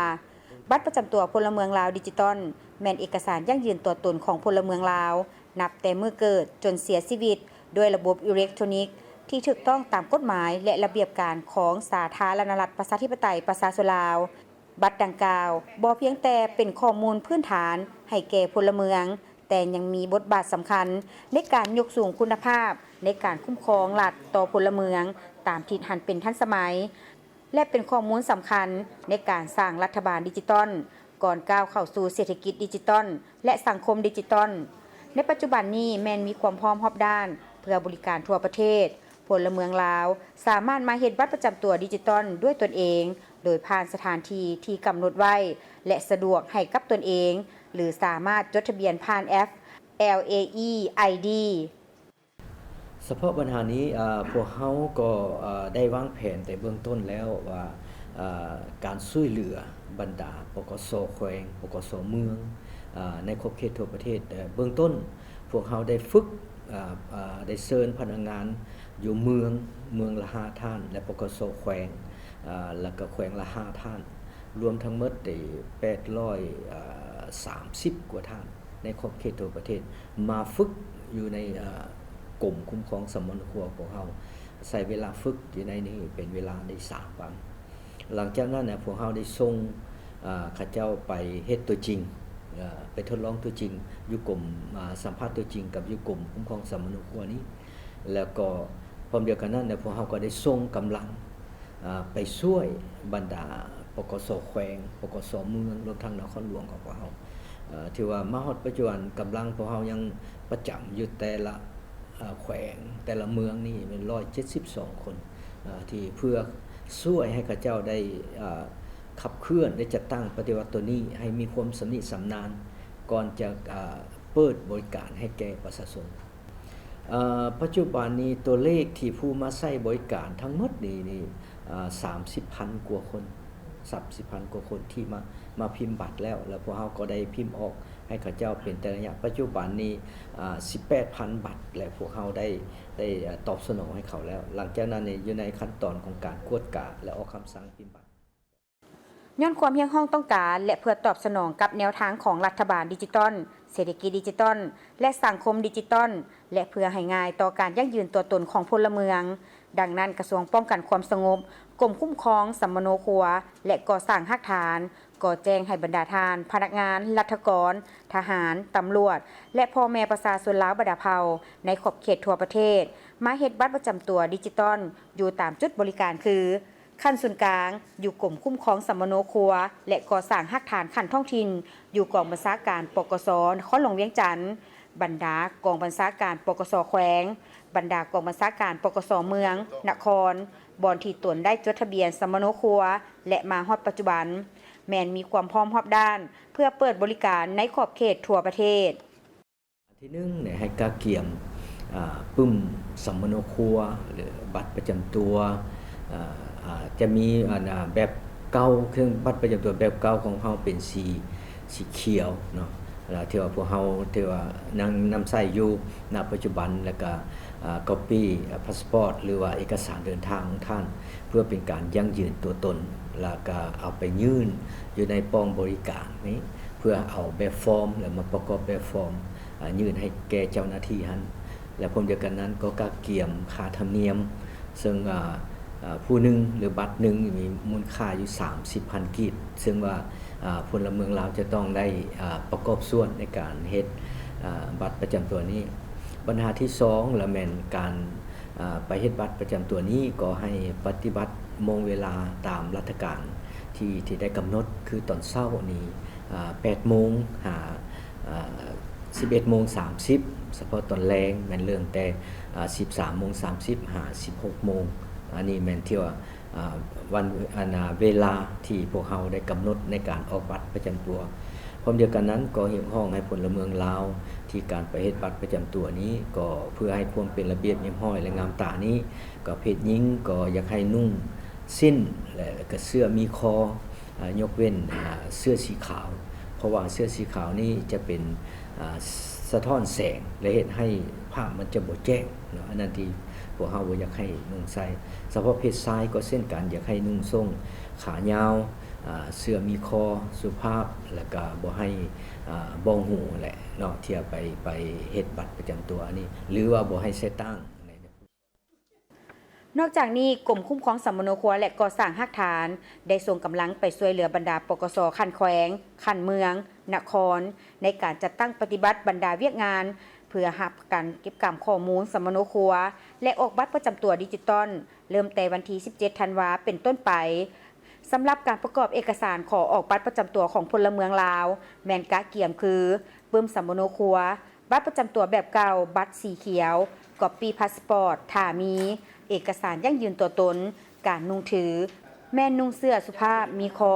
ບັດປະຈຳຕົວພົນລະເມືອງລາວດິຈິຕອນ ແມ່ນເອກະສານຢັ້ງຢືນຕົວຕົນຂອງພົນລະເມືອງລາວ ນັບແຕ່ມື້ເກີດຈົນເສຍຊີວິດ ດ້ວຍລະບົບອີເລັກໂທຣນິກທີ່ຖືກຕ້ອງຕາມກົດໝາຍ ແລະ ລະບຽບການຂອງສາທາລະນະລັດ ປະຊາທິປະໄຕ ປະຊາຊົນລາວ. ບັດດັ່ງກ່າວບໍ່ພຽງແຕ່ເປັນຂໍ້ມູນພື້ນຖານໃຫ້ແກ່ພົນລະເມືອງ, ແຕ່ຍັງມີບົດບາດສຳຄັນໃນການຍົກສູງຄຸນນະພາບໃນການຄຸ້ມຄອງລັດຕໍ່ພົນລະເມືອງຕາມທິດຫັນເປັນທັນສະໄໝ ແລະ ເປັນຂໍ້ມູນສຳຄັນໃນການສ້າງລັດຖະບານດິຈິຕອນ ກ່ອນກ້າວເຂົ້າສູ່ເສດຖະກິດດິຈິຕອນ ແລະ ສັງຄົມດິຈິຕອນ. ໃນປັດຈຸບັນນີ້ແມ່ນມີຄວາມພ້ອມຮອບດ້ານເພື່ອບໍລິການທົ່ວປະເທດ. ພົນລະເມືອງລາວສາມາດມາເຮັດບັດປະຈຳຕົວດິຈິຕອນດ້ວຍຕົນເອງ ໂດຍຜ່ານສະຖານທີ່ທີ່ກຳນົດໄວ້ ແລະ ສະດວກໃຫ້ກັບຕົນເອງ ຫຼື ສາມາດຈົດທະບຽນຜ່ານແອັບ ແອລ ເອ ອີ ໄອ ດີ. ສະເພາະບັນຫານີ້ ອາ ພວກເຮົາກໍ ອາ ໄດ້ວາງແຜນແຕ່ເບື້ອງຕົ້ນແລ້ວວ່າ ອາ ການຊ່ວຍເຫຼືອບັນດາ ປກສ ແຂວງ ປກສ ເມືອງ ອາ ໃນຂອບເຂດທົ່ວປະເທດ. ເບື້ອງຕົ້ນພວກເຮົາໄດ້ຝຶກ ອາ ອາ ໄດ້ເຊີນພະນັກງານຢູ່ເມືອງ ເມືອງລະຫ້າທ່ານ ແລະ ປກສ ແຂວງ ອາ ແລະ ກະແຂວງລະຫ້າທ່ານ ລວມທັງໝົດໄດ້ແປດຮ້ອຍສາມສິບກວ່າທ່ານ ໃນຂອບເຂດທົ່ວປະເທດ ມາຝຶກຢູ່ໃນ ອາ ກົມຄຸ້ມຄອງສຳມະໂນຄົວຂອງເຮົາ ໃຊ້ເວລາຝຶກຢູ່ໃນນີ້ເປັນເວລາໄດ້ສາມວັນ. ຫຼັງຈາກນັ້ນນະ ພວກເຮົາໄດ້ສົ່ງ ອາ ເຂົາເຈົ້າໄປເຮັດຕົວຈິງ ອາ ໄປທົດລອງຕົວຈິງຢູ່ກົມ ອາ ສຳພາດຕົວຈິງກັບຢູ່ກົມຄຸ້ມຄອງສຳມະໂນຄົວນີ້ ແລ້ວກໍພ້ອມດຽວກັນນັ້ນນະ ພວກເຮົາກໍໄດ້ສົ່ງກຳລັງ ເອີ ໄປຊ່ວຍບັນດາ ປກສ ແຂວງ ປກສ ເມືອງ ລວມທັງນະຄອນຫຼວງຂອງພວກເຮົາ ເອີ ຖືວ່າມາຮອດປັດຈຸບັນ ກຳລັງພວກເຮົາຍັງປະຈຳຢູ່ແຕ່ລະ ເອີ ແຂວງ ແຕ່ລະເມືອງນີ້ແມ່ນ ຮ້ອຍເຈັດສິບສອງຄົນ ເອີ ທີ່ເພື່ອຊ່ວຍໃຫ້ເຂົາເຈົ້າໄດ້ ເອີ ຂັບເຄື່ອນ ໄດ້ຈັດຕັ້ງປະຕິບັດໂຕນີ້ໃຫ້ມີຄວາມຊຳນິຊຳນານ ກ່ອນຈະ ເອີ ເປີດບໍລິການໃຫ້ແກ່ປະຊາຊົນ. ເອີ ປັດຈຸບັນນີ້ຕົວເລກທີ່ຜູ້ມາໃຊ້ບໍລິການທັງໝົດນີ້ ນີ້ ເອີ ສາມສິບພັນກວ່າຄົນ ສາມສິບພັນກວ່າຄົນທີ່ມາ ມາພິມບັດແລ້ວ ແລ້ວພວກເຮົາກໍໄດ້ພິມອອກໃຫ້ເຂົາເຈົ້າເປັນແຕ່ລະໄລຍະ. ປັດຈຸບັນນີ້ ເອີ ສິບແປດພັນບັດ ແລະ ພວກເຮົາໄດ້ ໄດ້ ເອີ ຕອບສະໜອງໃຫ້ເຂົາແລ້ວ. ຫຼັງຈາກນັ້ນນີ້ຢູ່ໃນຂັ້ນຕອນຂອງການກວດກາ ແລະ ອອກຄຳສັ່ງພິມບັດ. ຍ້ອນຄວາມຮຽກຮ້ອງຕ້ອງການ ແລະ ເພື່ອຕອບສະໜອງກັບແນວທາງຂອງລັດຖະບານດິຈິຕອນ, ເສດຖະກິດດິຈິຕອນ ແລະ ສັງຄົມດິຈິຕອນ ແລະ ເພື່ອໃຫ້ງ່າຍຕໍ່ການຢັ້ງຢືນຕົວຕົນຂອງພົນລະເມືອງ, ດັ່ງນັ້ນ ກະຊວງປ້ອງກັນຄວາມສະຫງົບ, ກົມຄຸ້ມຄອງສຳມະໂນຄົວ ແລະ ກໍ່ສ້າງຮາກຖານ ກໍແຈ້ງໃຫ້ບັນດາທ່ານພະນັກງານ, ລັດຖະກອນ, ທະຫານ, ຕຳຫຼວດ ແລະ ພໍ່ແມ່ປະຊາຊົນລາວບັນດາເຜົ່າ ໃນຂອບເຂດທົ່ວປະເທດ ມາເຮັດບັດປະຈຳຕົວດິຈິຕອນ ຢູ່ຕາມຈຸດບໍລິການຄື ຂັ້ນສູນກາງ ຢູ່ກົມຄຸ້ມຄອງສຳມະໂນຄົວ ແລະ ກໍ່ສ້າງຮາກຖານຂັ້ນທ້ອງຖິ່ນ ຢູ່ກອງບັນຊາການ ປກສ ນະຄອນຫຼວງວຽງຈັນ, ບັນດາກອງບັນຊາການ ປກສ ແຂວງ, ບັນດາກອງບັນຊາການ ປກສ ເມືອງ, ນະຄອນ, ບ່ອນທີ່ຕົນໄດ້ຈົດທະບຽນສຳມະໂນຄົວ ແລະ ມາຮອດປັດຈຸບັນ ແມ່ນມີຄວາມພ້ອມຮອບດ້ານ ເພື່ອເປີດບໍລິການໃນຂອບເຂດທົ່ວປະເທດ. ອັນທີໜຶ່ງ ໃຫ້ກະກຽມ ອາ ປຶ້ມສຳມະໂນຄົວ ຫຼື ບັດປະຈຳຕົວ ອາ ອາ ຈະມີ ອັນ ອາ ແບບເກົ່າ ເຄື່ອງບັດປະຈຳຕົວແບບເກົ່າຂອງເຮົາເປັນສີ ສີຂຽວເນາະ ແລ້ວທີ່ວ່າພວກເຮົາ ທີ່ວ່າຍັງນຳໃຊ້ຢູ່ນະປັດຈຸບັນ ແລ້ວກະ ອາ ກັອບປີ້ ອາ ພາສປອດ ຫຼືວ່າເອກະສານເດີນທາງຂອງທ່ານ ເພື່ອເປັນການຢັ້ງຢືນຕົວຕົນ ແລ້ວກະເອົາໄປຍື່ນຢູ່ໃນປ້ອງບໍລິການນີ້ ເພື່ອເອົາແບບຟອມ ແລ້ວມາປະກອບແບບຟອມ ອາ ຍື່ນໃຫ້ແກ່ເຈົ້າໜ້າທີ່ຫັ້ນ ແລະ ພ້ອມດຽວກັນນັ້ນກໍກະກຽມຄ່າທຳນຽມ ເຊິ່ງ ອາ ອາ ຜູ້ໜຶ່ງ ຫຼື ບັດໜຶ່ງມີມູນຄ່າຢູ່ສາມສິບພັນກີບ ເຊິ່ງວ່າ ອາ ພົນລະເມືອງລາວຈະຕ້ອງໄດ້ ອາ ປະກອບສ່ວນໃນການເຮັດ ອາ ບັດປະຈຳຕົວນີ້. ບັນຫາທີສອງລະແມ່ນການ ອາ ໄປເຮັດບັດປະຈຳຕົວນີ້ ກໍໃຫ້ປະຕິບັດໂມງເວລາຕາມລັດຖະການທີ່ ທີ່ໄດ້ກຳນົດ ຄືຕອນເຊົ້ານີ້ ອາ ແປດໂມງຫາ ອາ ສິບເອັດໂມງສາມສິບ ສະເພາະຕອນແລງແມ່ນເລີ່ມແຕ່ ອາ ສິບສາມໂມງສາມສິບຫາສິບຫົກໂມງ ອັນນີ້ແມ່ນທີ່ວ່າ ອາ ວັນ ອັນ ອາ ເວລາທີ່ພວກເຮົາໄດ້ກຳນົດໃນການອອກບັດປະຈຳຕົວ. ພ້ອມດຽວກັນນັ້ນກໍຮຽກຮ້ອງໃຫ້ພົນລະເມືອງລາວ ທີ່ການໄປເຮັດບັດປະຈຳຕົວນີ້ ກໍເພື່ອໃຫ້ຄວາມເປັນລະບຽບຮຽບຮ້ອຍ ແລະ ງາມຕານີ້ ກໍເພດຍິງກໍຢາກໃຫ້ນຸ່ງສິ້ນ ແລະ ກະເສື້ອມີຄໍ ອາ ຍົກເວັ້ນ ອາ ເສື້ອສີຂາວ ເພາະວ່າເສື້ອສີຂາວນີ້ຈະເປັນ ອາ ສະທ້ອນແສງ ແລະ ເຮັດໃຫ້ພາບມັນຈະບໍ່ແຈ້ງເນາະ ອັນນັ້ນທີ່ພວກເຮົາບໍ່ຢາກໃຫ້ນຸ່ງໃສ່. ສະເພາະເພດຊາຍກໍເຊັ່ນກັນ ຢາກໃຫ້ນຸ່ງສົ້ງຂາຍາວ ອາ ເສື້ອມີຄໍສຸພາບ ແລະ ກະບໍ່ໃຫ້ ອາ ບອງຫູແຫຼະເນາະ ທີ່ເອົາໄປ ໄປເຮັດບັດປະຈຳຕົວອັນນີ້ ຫຼືວ່າບໍ່ໃຫ້ໃສ່ຕ່າງ. ນອກຈາກນີ້, ກົມຄຸ້ມຄອງສຳມະໂນຄົວ ແລະ ກໍ່ສ້າງຮາກຖານ ໄດ້ສົ່ງກຳລັງໄປຊ່ວຍເຫຼືອບັນດາ ປກສ ຂັ້ນແຂວງ, ຂັ້ນເມືອງ, ນະຄອນ ໃນການຈັດຕັ້ງປະຕິບັດບັນດາວຽກງານ ເພື່ອຮັບການເກັບກຳຂໍ້ມູນສຳມະໂນຄົວ ແລະ ອອກບັດປະຈຳຕົວດິຈິຕອນ ເລີ່ມແຕ່ວັນທີສິບເຈັດ ທັນວາ ເປັນຕົ້ນໄປ. ສຳລັບການປະກອບເອກະສານຂໍອອກບັດປະຈຳຕົວຂອງພົນລະເມືອງລາວ ແມ່ນກະກຽມຄື ປຶ້ມສຳມະໂນຄົວ, ບັດປະຈຳຕົວແບບເກົ່າ, ບັດສີຂຽວ, ກັອບປີ້ພາສປອດ ຖ້າມີ, ເອກະສານຢັ້ງຢືນຕົວຕົນ, ການນຸ່ງຖື ແມ່ນນຸ່ງເສື້ອສຸພາບມີຄໍ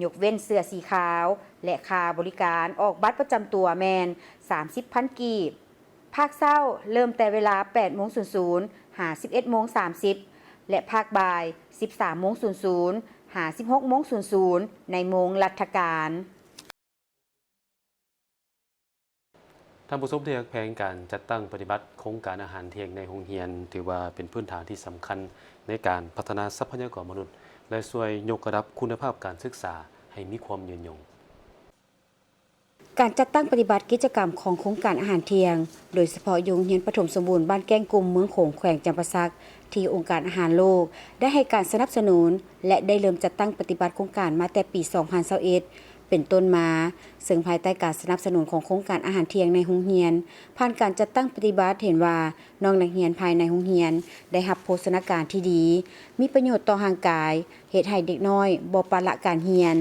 ຍົກເວັ້ນເສື້ອສີຂາວ ແລະ ຄ່າບໍລິການອອກບັດປະຈຳຕົວແມ່ນສາມສິບພັນກີບ. ພາກເຊົ້າ ເລີ່ມແຕ່ເວລາແປດໂມງສູນສູນ ຫາ ສິບເອັດໂມງສາມສິບ ແລະ ພາກບ່າຍ ສິບສາມໂມງສູນສູນ ຫາ ສິບຫົກໂມງສູນສູນ ໃນໂມງລັດຖະການ. ທ່ານຜູ້ຊົມທີ່ຮັກແພງ, ການຈັດຕັ້ງປະຕິບັດໂຄງການອາຫານທ່ຽງໃນໂຮງຮຽນ ຖືວ່າເປັນພື້ນຖານທີ່ສຳຄັນໃນການພັດທະນາຊັບພະຍາກອນມະນຸດ ແລະ ຊ່ວຍຍົກລະດັບຄຸນນະພາບການສຶກສາໃຫ້ມີຄວາມຍືນຍົງ. ການຈັດຕັ້ງປະຕິບັດກິດຈະກຳຂອງໂຄງການອາຫານທ່ຽງ, ໂດຍສະເພາະຢູ່ໂຮງຮຽນປະຖົມສົມບູນບ້ານແກ້ງກຸມ ເມືອງໂຂງ ແຂວງຈຳປາສັກ ທີ່ອົງການອາຫານໂລກໄດ້ໃຫ້ການສະໜັບສະໜູນ ແລະ ໄດ້ເລີ່ມຈັດຕັ້ງປະຕິບັດໂຄງການມາແຕ່ປີສອງພັນຊາວເອັດ ເປັນຕົ້ນມາ, ເຊິ່ງພາຍໃຕ້ການສະໜັບສະໜູນຂອງໂຄງການອາຫານທ່ຽງໃນໂຮງຮຽນ, ຜ່ານການຈັດຕັ້ງປະຕິບັດ ເຫັນວ່ານ້ອງນັກຮຽນພາຍໃນໂຮງຮຽນໄດ້ຮັບໂພຊະນາການທີ່ດີ, ມີປະໂຫຍດຕໍ່ຮ່າງກາຍ, ເຮັດໃຫ້ເດັກນ້ອຍບໍ່ປະລະການຮຽນ,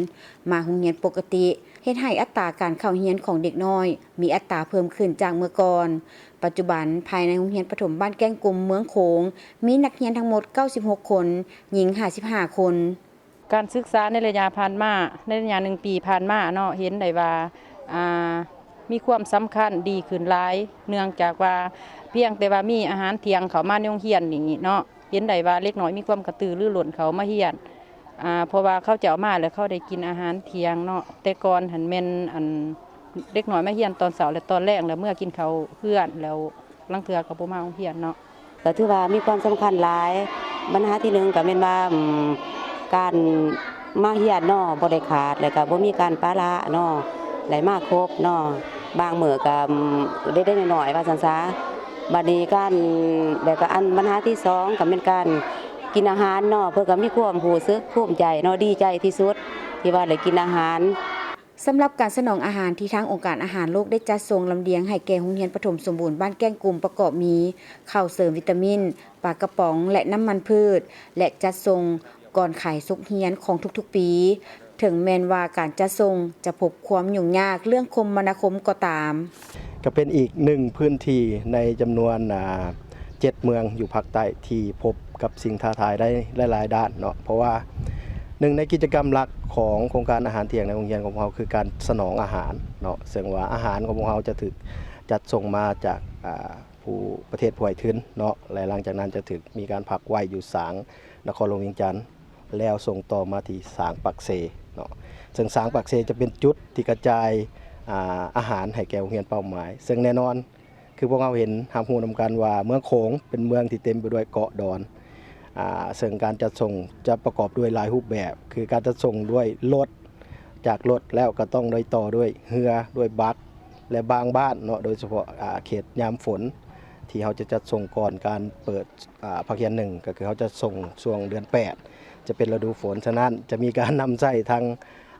ມາໂຮງຮຽນປົກກະຕິ, ເຮັດໃຫ້ອັດຕາການເຂົ້າຮຽນຂອງເດັກນ້ອຍມີອັດຕາເພີ່ມຂຶ້ນຈາກເມື່ອກ່ອນ. ປັດຈຸບັນ, ພາຍໃນໂຮງຮຽນປະຖົມບ້ານແກ້ງກຸມ ເມືອງໂຂງ ມີນັກຮຽນທັງໝົດເກົ້າສິບຫົກຄົນ, ຍິງຫ້າສິບຫ້າຄົນ. ການສຶກສາໃນໄລຍະຜ່ານມາ, ໃນໄລຍະໜຶ່ງປີຜ່ານມາເນາະ, ເຫັນໄດ້ວ່າ ອ່າ ມີຄວາມສຳຄັນດີຂຶ້ນຫຼາຍ, ເນື່ອງຈາກວ່າພຽງແຕ່ວ່າມີອາຫານທ່ຽງເຂົ້າມາໃນໂຮງຮຽນນີ້ເນາະ, ເຫັນໄດ້ວ່າເດັກນ້ອຍມີຄວາມກະຕືລືລົ້ນເຂົ້າມາຮຽນ, ອ່າ ເພາະວ່າເຂົາເຈົ້າມາແລ້ວເຂົາໄດ້ກິນອາຫານທ່ຽງເນາະ. ແຕ່ກ່ອນຫັ້ນແມ່ນ ອັນ ເດັກນ້ອຍມາຮຽນຕອນເຊົ້າ ແລະ ຕອນແລງ ແລ້ວເມືອກິນເຂົ້າເຮືອນ ແລ້ວລາງເທື່ອກໍບໍ່ມາໂຮງຮຽນເນາະ. ກໍຖືວ່າມີຄວາມສຳຄັນຫຼາຍ. ບັນຫາທີໜຶ່ງກໍແມ່ນວ່າ ອາ ການມາຮຽນເນາະ ບໍ່ໄດ້ຂາດ ແລ້ວກໍບໍ່ມີການປະລະເນາະ ໄດ້ມາຄົບເນາະ, ບາງມື້ກໍ ອາ ໄດ້ ໄດ້ໜ້ອຍໆ ວ່າຊັ້ນຊະ. ບັດນີ້ການ ແລ້ວກໍອັນບັນຫາທີສອງ ກໍແມ່ນການກິນອາຫານເນາະ, ເພິ່ນກໍມີຄວາມຮູ້ສຶກພູມໃຈເນາະ, ດີໃຈທີ່ສຸດທີ່ວ່າໄດ້ກິນອາຫານ. ສຳລັບການສະໜອງອາຫານທີ່ທາງອົງການອາຫານໂລກໄດ້ຈັດສົ່ງລຳລຽງໃຫ້ແກ່ໂຮງຮຽນປະຖົມສົມບູນບ້ານແກ້ງກຸມ ປະກອບມີ ເຂົ້າເສີມວິຕາມິນ, ປາກະປ໋ອງ ແລະ ນ້ຳມັນພືດ ແລະ ຈັດສົ່ງກ່ອນຂາຍສົກຮຽນຂອງທຸກໆປີ. ເຖິງແມ່ນວ່າການຈັດສົ່ງຈະພົບຄວາມຫຍຸ້ງຍາກເລື່ອງຄົມມະນາຄົມກໍຕາມ. ກໍເປັນອີກໜຶ່ງພື້ນທີ່ໃນຈຳນວນ ອາ ເຈັດເມືອງຢູ່ພາກໃຕ້ທີ່ພົບກັບສິ່ງທ້າທາຍໃນຫຼາຍໆດ້ານເນາະ, ເພາະວ່າໜຶ່ງໃນກິດຈະກຳຫຼັກຂອງໂຄງການອາຫານທ່ຽງໃນໂຮງຮຽນຂອງພວກເຮົາ ຄືການສະໜອງອາຫານເນາະ, ເຊິ່ງວ່າອາຫານຂອງພວກເຮົາຈະຖືກຈັດສົ່ງມາຈາກ ອາ ຜູ້ ປະເທດຜູ້ໃຫ້ທຶນເນາະ ແລະ ຫຼັງຈາກນັ້ນຈະຖືກມີການພັກໄວ້ຢູ່ສາງນະຄອນຫຼວງວຽງຈັນ ແລ້ວສົ່ງຕໍ່ມາທີ່ສາງປາກເຊເນາະ, ເຊິ່ງສາງປາກເຊຈະເປັນຈຸດທີ່ກະຈາຍ ອາ ອາຫານໃຫ້ແກ່ໂຮງຮຽນເປົ້າໝາຍ. ເຊິ່ງແນ່ນອນ ຄືພວກເຮົາເຫັນຮັບຮູ້ນຳກັນວ່າເມືອງໂຂງເປັນເມືອງທີ່ເຕັມໄປດ້ວຍເກາະດອນ, ອາ ເຊິ່ງການຈັດສົ່ງຈະປະກອບດ້ວຍຫຼາຍຮູບແບບ, ຄືການຈັດສົ່ງດ້ວຍລົດ, ຈາກລົດແລ້ວກໍຕ້ອງໄດ້ຕໍ່ດ້ວຍເຮືອ, ດ້ວຍບັກ ແລະ ບາງບ້ານເນາະ, ໂດຍສະເພາະ ອາ ເຂດຍາມຝົນ ທີ່ເຮົາຈະຈັດສົ່ງກ່ອນການເປີດ ອາ ພາກຮຽນໜຶ່ງ ກໍຄືເຮົາຈະສົ່ງຊ່ວງເດືອນແປດ ຈະເປັນລະດູຝົນ. ສະນັ້ນຈະມີການນຳໃຊ້ທັງ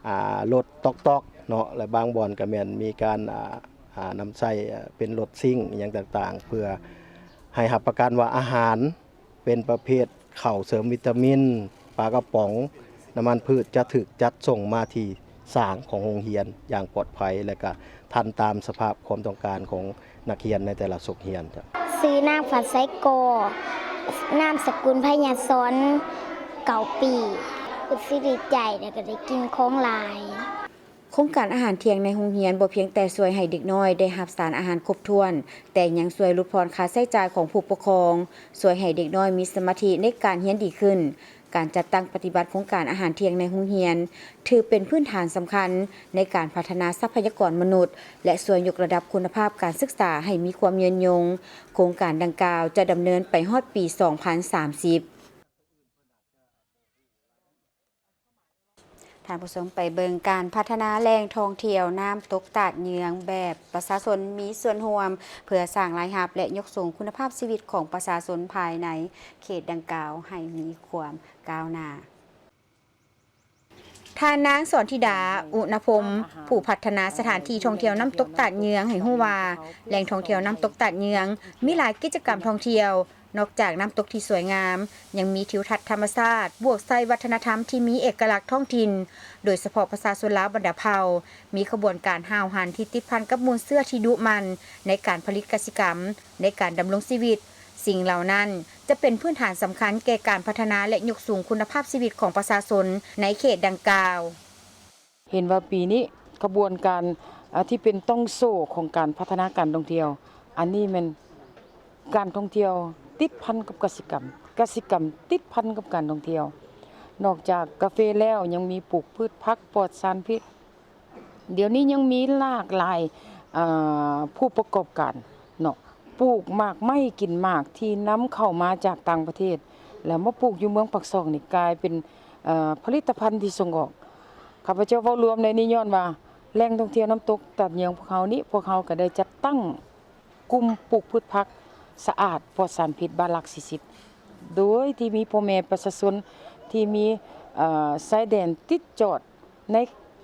ອາ ລົດຕອກໆເນາະ ແລະ ບາງບ່ອນກໍແມ່ນມີການ ອາ ອາ ນຳໃຊ້ ອາ ເປັນລົດຊິງອີ່ຫຍັງຕ່າງໆ ເພື່ອໃຫ້ຮັບປະກັນວ່າອາຫານ ເປັນປະເພດເຂົ້າເສີມວິຕາມິນ, ປາກະປ໋ອງ, ນ້ຳມັນພືດ ຈະຖືກຈັດສົ່ງມາທີ່ສາງຂອງໂຮງຮຽນຢ່າງປອດໄພ ແລະ ກະທັນຕາມສະພາບຄວາມຕ້ອງການຂອງນັກຮຽນໃນແຕ່ລະສົກຮຽນ. ຊື່ນາງ ຝັນໄຊ ກໍ ນາມສະກຸນ ໄພຍາສອນ ເກົ້າປີ. ຮູ້ສຶກດີໃຈ ແລະ ກະໄດ້ກິນຂອງຫຼາຍ. ໂຄງການອາຫານທ່ຽງໃນໂຮງຮຽນບໍ່ພຽງແຕ່ຊ່ວຍໃຫ້ເດັກນ້ອຍໄດ້ຮັບສານອາຫານຄົບຖ້ວນ, ແຕ່ຍັງຊ່ວຍຫຼຸດຜ່ອນຄ່າໃຊ້ຈ່າຍຂອງຜູ້ປົກຄອງ, ຊ່ວຍໃຫ້ເດັກນ້ອຍມີສະມາທິໃນການຮຽນດີຂຶ້ນ. ການຈັດຕັ້ງປະຕິບັດໂຄງການອາຫານທ່ຽງໃນໂຮງຮຽນ ຖືເປັນພື້ນຖານສຳຄັນໃນການພັດທະນາຊັບພະຍາກອນມະນຸດ ແລະ ຊ່ວຍຍົກລະດັບຄຸນນະພາບການສຶກສາໃຫ້ມີຄວາມຍືນຍົງ. ໂຄງການດັ່ງກ່າວຈະດຳເນີນໄປຮອດປີສອງພັນສາມສິບ. ທ່ານຜູ້ຊົມ, ໄປເບິ່ງການພັດທະນາແຫຼ່ງທ່ອງທ່ຽວນ້ຳຕົກຕາດເຍືອງແບບປະຊາຊົນມີສ່ວນຮ່ວມ ເພື່ອສ້າງລາຍຮັບ ແລະ ຍົກສູງຄຸນນະພາບຊີວິດຂອງປະຊາຊົນພາຍໃນເຂດດັ່ງກ່າວໃຫ້ມີຄວາມກ້າວໜ້າ. ທ່ານນາງ ສອນທິດາ ອຸນະພົມ, ຜູ້ພັດທະນາສະຖານທີ່ທ່ອງທ່ຽວນ້ຳຕົກຕາດເຍືອງ ໃຫ້ຮູ້ວ່າ ແຫຼ່ງທ່ອງທ່ຽວນ້ຳຕົກຕາດເຍືອງ ມີຫຼາຍກິດຈະກຳທ່ອງທ່ຽວ. ນອກຈາກນ້ຳຕົກທີ່ສວຍງາມ, ຍັງມີທິວທັດທຳມະຊາດ ບວກໃສ່ວັດທະນະທຳທີ່ມີເອກະລັກທ້ອງຖິ່ນ, ໂດຍສະເພາະປະຊາຊົນລາວບັນດາເຜົ່າ ມີຂະບວນການຫ້າວຫັນທີ່ຕິດພັນກັບມູນເຊື້ອທີ່ດຸໝັ່ນໃນການຜະລິດກະສິກຳ, ໃນການດຳລົງຊີວິດ. ສິ່ງເຫຼົ່ານັ້ນຈະເປັນພື້ນຖານສຳຄັນແກ່ການພັດທະນາ ແລະ ຍົກສູງຄຸນນະພາບຊີວິດຂອງປະຊາຊົນໃນເຂດດັ່ງກ່າວ. ເຫັນວ່າປີນີ້ຂະບວນການ ອາ ທີ່ເປັນຕ່ອງໂສ້ຂອງການພັດທະນາການທ່ອງທ່ຽວ ອັນນີ້ແມ່ນການທ່ອງທ່ຽວຕິດພັນກັບກະສິກຳ, ກະສິກຳຕິດພັນກັບການທ່ອງທ່ຽວ. ນອກຈາກກາເຟແລ້ວ ຍັງມີປູກພືດຜັກປອດສານພິດ. ດຽວນີ້ຍັງມີຫຼາກຫຼາຍ ເອີ ຜູ້ປະກອບການເນາະ ປູກໝາກໄມ້ກິນໝາກທີ່ນຳເຂົ້າມາຈາກຕ່າງປະເທດ ແລ້ວມາປູກຢູ່ເມືອງປາກຊ່ອງນີ້ ກາຍເປັນ ເອີ ຜະລິດຕະພັນທີ່ສົ່ງອອກ. ຂ້າພະເຈົ້າເວົ້າລວມໃນນີ້ຍ້ອນວ່າ ແຫຼ່ງທ່ອງທ່ຽວນ້ຳຕົກຕາດເຍືອງພວກເຮົານີ້ ພວກເຮົາກໍໄດ້ຈັດຕັ້ງກຸ່ມປູກພືດຜັກສະອາດປອດສານພິດບ້ານຫຼັກສີ່ສິບ ໂດຍທີ່ມີພໍ່ແມ່ປະຊາຊົນທີ່ມີ ເອີ ຊາຍແດນຕິດຈອດໃນ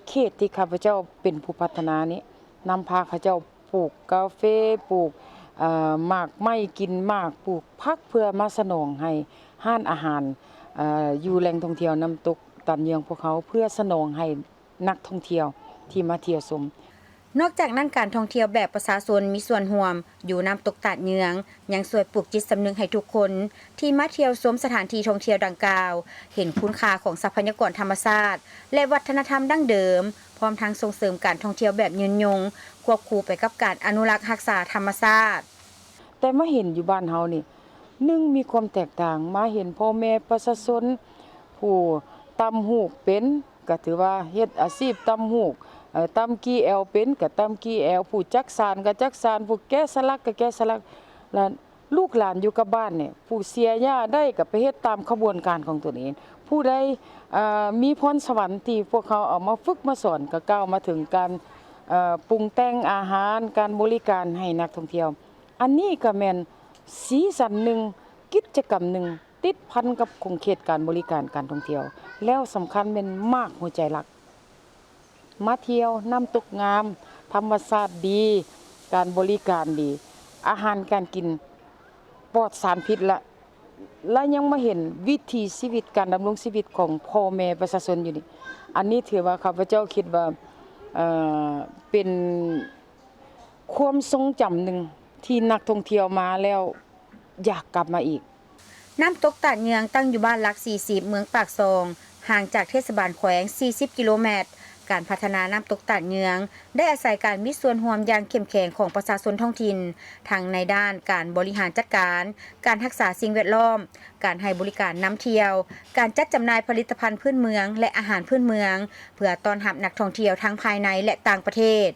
ເຂດທີ່ຂ້າພະເຈົ້າເປັນຜູ້ພັດທະນານີ້ ນຳພາເຂົາເຈົ້າປູກກາເຟ, ປູກ ເອີ ໝາກໄມ້ກິນໝາກ, ປູກຜັກ ເພື່ອມາສະໜອງໃຫ້ຮ້ານອາຫານ ເອີ ຢູ່ແຫຼ່ງທ່ອງທ່ຽວນ້ຳຕົກຕາດເຍືອງພວກເຮົາ ເພື່ອສະໜອງໃຫ້ນັກທ່ອງທ່ຽວທີ່ມາທ່ຽວຊົມ. ນອກຈາກນັ້ນ, ການທ່ອງທ່ຽວແບບປະຊາຊົນມີສ່ວນຮ່ວມຢູ່ນ້ຳຕົກຕາດເຍືອງ ຍັງຊ່ວຍປູກຈິດສຳນຶກໃຫ້ທຸກຄົນທີ່ມາທ່ຽວຊົມສະຖານທີ່ທ່ອງທ່ຽວດັ່ງກ່າວ ເຫັນຄຸນຄ່າຂອງຊັບພະຍາກອນທຳມະຊາດ ແລະ ວັດທະນະທຳດັ້ງເດີມ, ພ້ອມທັງສົ່ງເສີມການທ່ອງທ່ຽວແບບຍືນຍົງ ຄວບຄູ່ໄປກັບການອະນຸລັກຮັກສາທຳມະຊາດ. ແຕ່ມາເຫັນຢູ່ບ້ານເຮົານີ້ ໜຶ່ງ ມີຄວາມແຕກຕ່າງ, ມາເຫັນພໍ່ແມ່ປະຊາຊົນ ຜູ້ຕ່ຳຫູກເປັນ ກໍຖືວ່າເຮັດອາຊີບຕ່ຳຫູກ, ເອີ ຕ່ຳກີ່ແອວເປັນ ກໍຕ່ຳກີ່ແອວ, ຜູ້ຈັກສານກໍຈັກສານ, ຜູ້ແກະສະຫຼັກກໍແກະສະຫຼັກ ແລະ ລູກຫຼານຢູ່ກັບບ້ານນີ້ ຜູ້ເສຍຫຍ້າໄດ້ກໍໄປເຮັດຕາມຂະບວນການຂອງຕົນເອງ, ຜູ້ໃດ ເອີ ມີພອນສະຫວັນທີ່ພວກເຮົາເອົາມາຝຶກມາສອນ ກໍກ່າວມາເຖິງການ ເອີ ປຸງແຕ່ງອາຫານ, ການບໍລິການໃຫ້ນັກທ່ອງທ່ຽວ. ອັນນີ້ກໍແມ່ນສີສັນໜຶ່ງ, ກິດຈະກຳໜຶ່ງ ຕິດພັນກັບຂົງເຂດການບໍລິການການທ່ອງທ່ຽວ, ແລ້ວສຳຄັນແມ່ນໝາກຫົວໃຈຫຼັກ. ມາທ່ຽວນ້ຳຕົກງາມ, ທຳມະຊາດດີ, ການບໍລິການດີ, ອາຫານການກິນປອດສານພິດ ແລະ ແລະ ຍັງມາເຫັນວິຖີຊີວິດ, ການດຳລົງຊີວິດຂອງພໍ່ແມ່ປະຊາຊົນຢູ່ນີ້. ອັນນີ້ຖືວ່າຂ້າພະເຈົ້າຄິດວ່າ ເອີ ເປັນຄວາມຊົງຈຳໜຶ່ງທີ່ນັກທ່ອງທ່ຽວມາແລ້ວຢາກກັບມາອີກ. ນ້ຳຕົກຕາດເຍືອງ ຕັ້ງຢູ່ບ້ານຫຼັກສີ່ສິບ ເມືອງປາກຊ່ອງ, ຫ່າງຈາກເທດສະບານແຂວງສີ່ສິບກິໂລແມັດ. ການພັດທະນານ້ຳຕົກຕາດເຍືອງ ໄດ້ອາໄສການມີສ່ວນຮ່ວມຢ່າງເຂັ້ມແຂງຂອງປະຊາຊົນທ້ອງຖິ່ນ, ທັງໃນດ້ານການບໍລິຫານຈັດການ, ການຮັກສາສິ່ງແວດລ້ອມ, ການໃຫ້ບໍລິການນຳທ່ຽວ, ການຈັດຈຳໜ່າຍຜະລິດຕະພັນພື້ນເມືອງ ແລະ ອາຫານພື້ນເມືອງ ເພື່ອຕ້ອນຮັບນັກທ່ອງທ່ຽວທັງພາຍໃນ ແລະ ຕ່າງປະເທດ.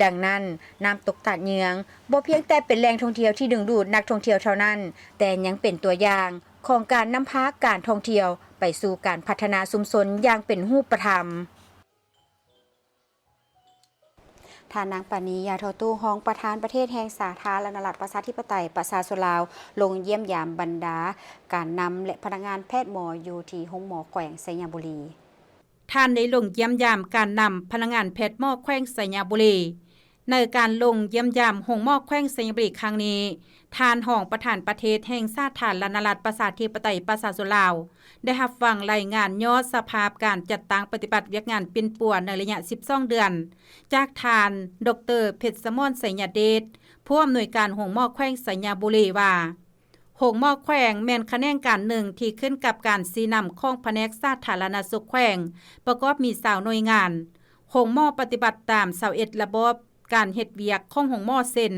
ດັ່ງນັ້ນ, ນ້ຳຕົກຕາດເຍືອງ ບໍ່ພຽງແຕ່ເປັນແຫຼ່ງທ່ອງທ່ຽວທີ່ດຶງດູດນັກທ່ອງທ່ຽວເທົ່ານັ້ນ, ແຕ່ຍັງເປັນຕົວຢ່າງຂອງການນຳພາການທ່ອງທ່ຽວໄປສູ່ການພັດທະນາຊຸມຊົນຢ່າງເປັນຮູບປະທຳ. ທ່ານນາງ ປານີ ຢາທໍ່ຕູ້ ຮອງປະທານປະເທດແຫ່ງສາທາລະນະລັດ ປະຊາທິປະໄຕ ປະຊາຊົນລາວ ລົງຢ້ຽມຢາມບັນດາການນຳ ແລະ ພະນັກງານແພດໝໍ ຢູ່ທີ່ໂຮງໝໍແຂວງໄຊຍະບູລີ. ທ່ານໄດ້ລົງຢ້ຽມຢາມການນຳພະນັກງານແພດໝໍແຂວງໄຊຍະບູລີ. ໃນການລົງຢ້ຽມຢາມໂຮງໝໍແຂວງໄຊຍະບູລີຄັ້ງນີ້, ທ່ານຮອງປະທານປະເທດແຫ່ງສາທາລະນະລັດ ປະຊາທິປະໄຕ ປະຊາຊົນລາວ ໄດ້ຮັບຟັງລາຍງານຍອດສະພາບການຈັດຕັ້ງປະຕິບັດວຽກງານປິ່ນປົວໃນໄລຍະສິບສອງເດືອນ ຈາກທ່ານ ດອກເຕີ ເພັດສະໝອນ ໄຊຍະເດດ ຜູ້ອຳນວຍການໂຮງໝໍແຂວງໄຊຍະບູລີວ່າ, ໂຮງໝໍແຂວງແມ່ນຂະແໜງການໜຶ່ງທີ່ຂຶ້ນກັບການຊີ້ນຳຂອງພະແນກສາທາລະນະສຸກແຂວງ, ປະກອບມີຊາວໜ່ວຍງານ. ໂຮງໝໍປະຕິບັດຕາມຊາວເອັດລະບອບການເຮັດວຽກຂອງໂຮງໝໍ ເຊັ່ນ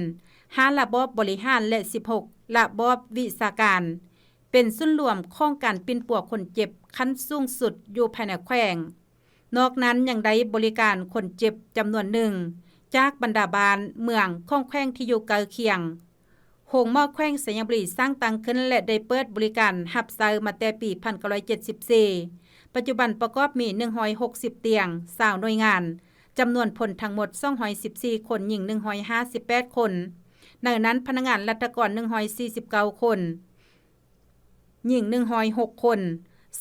ຫ້າລະບອບບໍລິຫານ ແລະ ສິບຫົກລະບອບວິຊາການ, ເປັນສູນລວມຂອງການປິ່ນປົວຄົນເຈັບຂັ້ນສູງສຸດຢູ່ພາຍໃນແຂວງ. ນອກນັ້ນຍັງໄດ້ບໍລິການຄົນເຈັບຈຳນວນໜຶ່ງ ຈາກບັນດາບ້ານເມືອງຂອງແຂວງທີ່ຢູ່ໃກ້ຄຽງ. ໂຮງໝໍແຂວງໄຊຍະບູລີສ້າງຕັ້ງຂຶ້ນ ແລະ ໄດ້ເປີດບໍລິການຮັບໃຊ້ມາແຕ່ປີພັນເກົ້າຮ້ອຍເຈັດສິບສີ່. ປັດຈຸບັນປະກອບມີໜຶ່ງຮ້ອຍຫົກສິບຕຽງ, ຊາວໜ່ວຍງານ, ຈຳນວນພົນທັງໝົດສອງຮ້ອຍສິບສີ່ຄົນ, ຍິງໜຶ່ງຮ້ອຍຫ້າສິບແປດຄົນ. ໃນນັ້ນພະນັກງານລັດຖະກອນໜຶ່ງຮ້ອຍສີ່ສິບເກົ້າຄົນ. ຍິງໜຶ່ງຮ້ອຍຫົກຄົນ,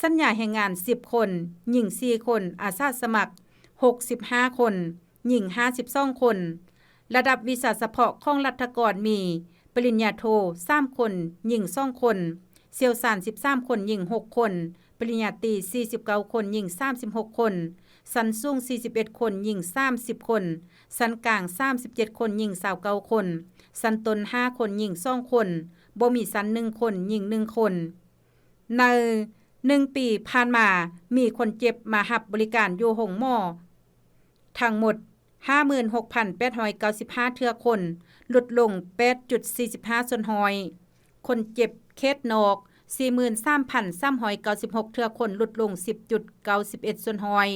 ສັນຍາແຮງງານສິບຄົນ, ຍິງສີ່ຄົນ, ອາສາສະໝັກຫົກສິບຫ້າຄົນ, ຍິງຫ້າສິບສອງຄົນ. ລະດັບວິຊາສະເພາະຂອງລັດຖະກອນມີ ປະລິນຍາໂທສາມຄົນ, ຍິງສອງຄົນ, ຊ່ຽວຊານສິບສາມຄົນ, ຍິງຫົກຄົນ, ປະລິນຍາຕີສີ່ສິບເກົ້າຄົນ, ຍິງສາມສິບຫົກຄົນ, ຊັ້ນສູງສີ່ສິບເອັດຄົນ, ຍິງສາມສິບຄົນ, ຊັ້ນກາງສາມສິບເຈັດຄົນ, ຍິງຊາວເກົ້າຄົນ, ຊັ້ນຕົ້ນຫ້າຄົນ, ຍິງສອງຄົນ, ບໍ່ມີຊັ້ນໜຶ່ງຄົນ, ຍິງໜຶ່ງຄົນ. ໃນໜຶ່ງປີຜ່ານມາ, ມີຄົນເຈັບມາຮັບບໍລິການຢູ່ໂຮງໝໍທັງໝົດຫ້າໝື່ນຫົກພັນແປດຮ້ອຍເກົ້າສິບຫ້າເທື່ອຄົນ, ຫຼຸດລົງແປດຈຸດສີ່ສິບຫ້າສ່ວນຮ້ອຍ. ຄົນເຈັບເຂດນອກ ສີ່ໝື່ນສາມພັນສາມຮ້ອຍເກົ້າສິບຫົກເທື່ອຄົນ, ຫຼຸດລົງສິບຈຸດເກົ້າສິບເອັດສ່ວນຮ້ອຍ.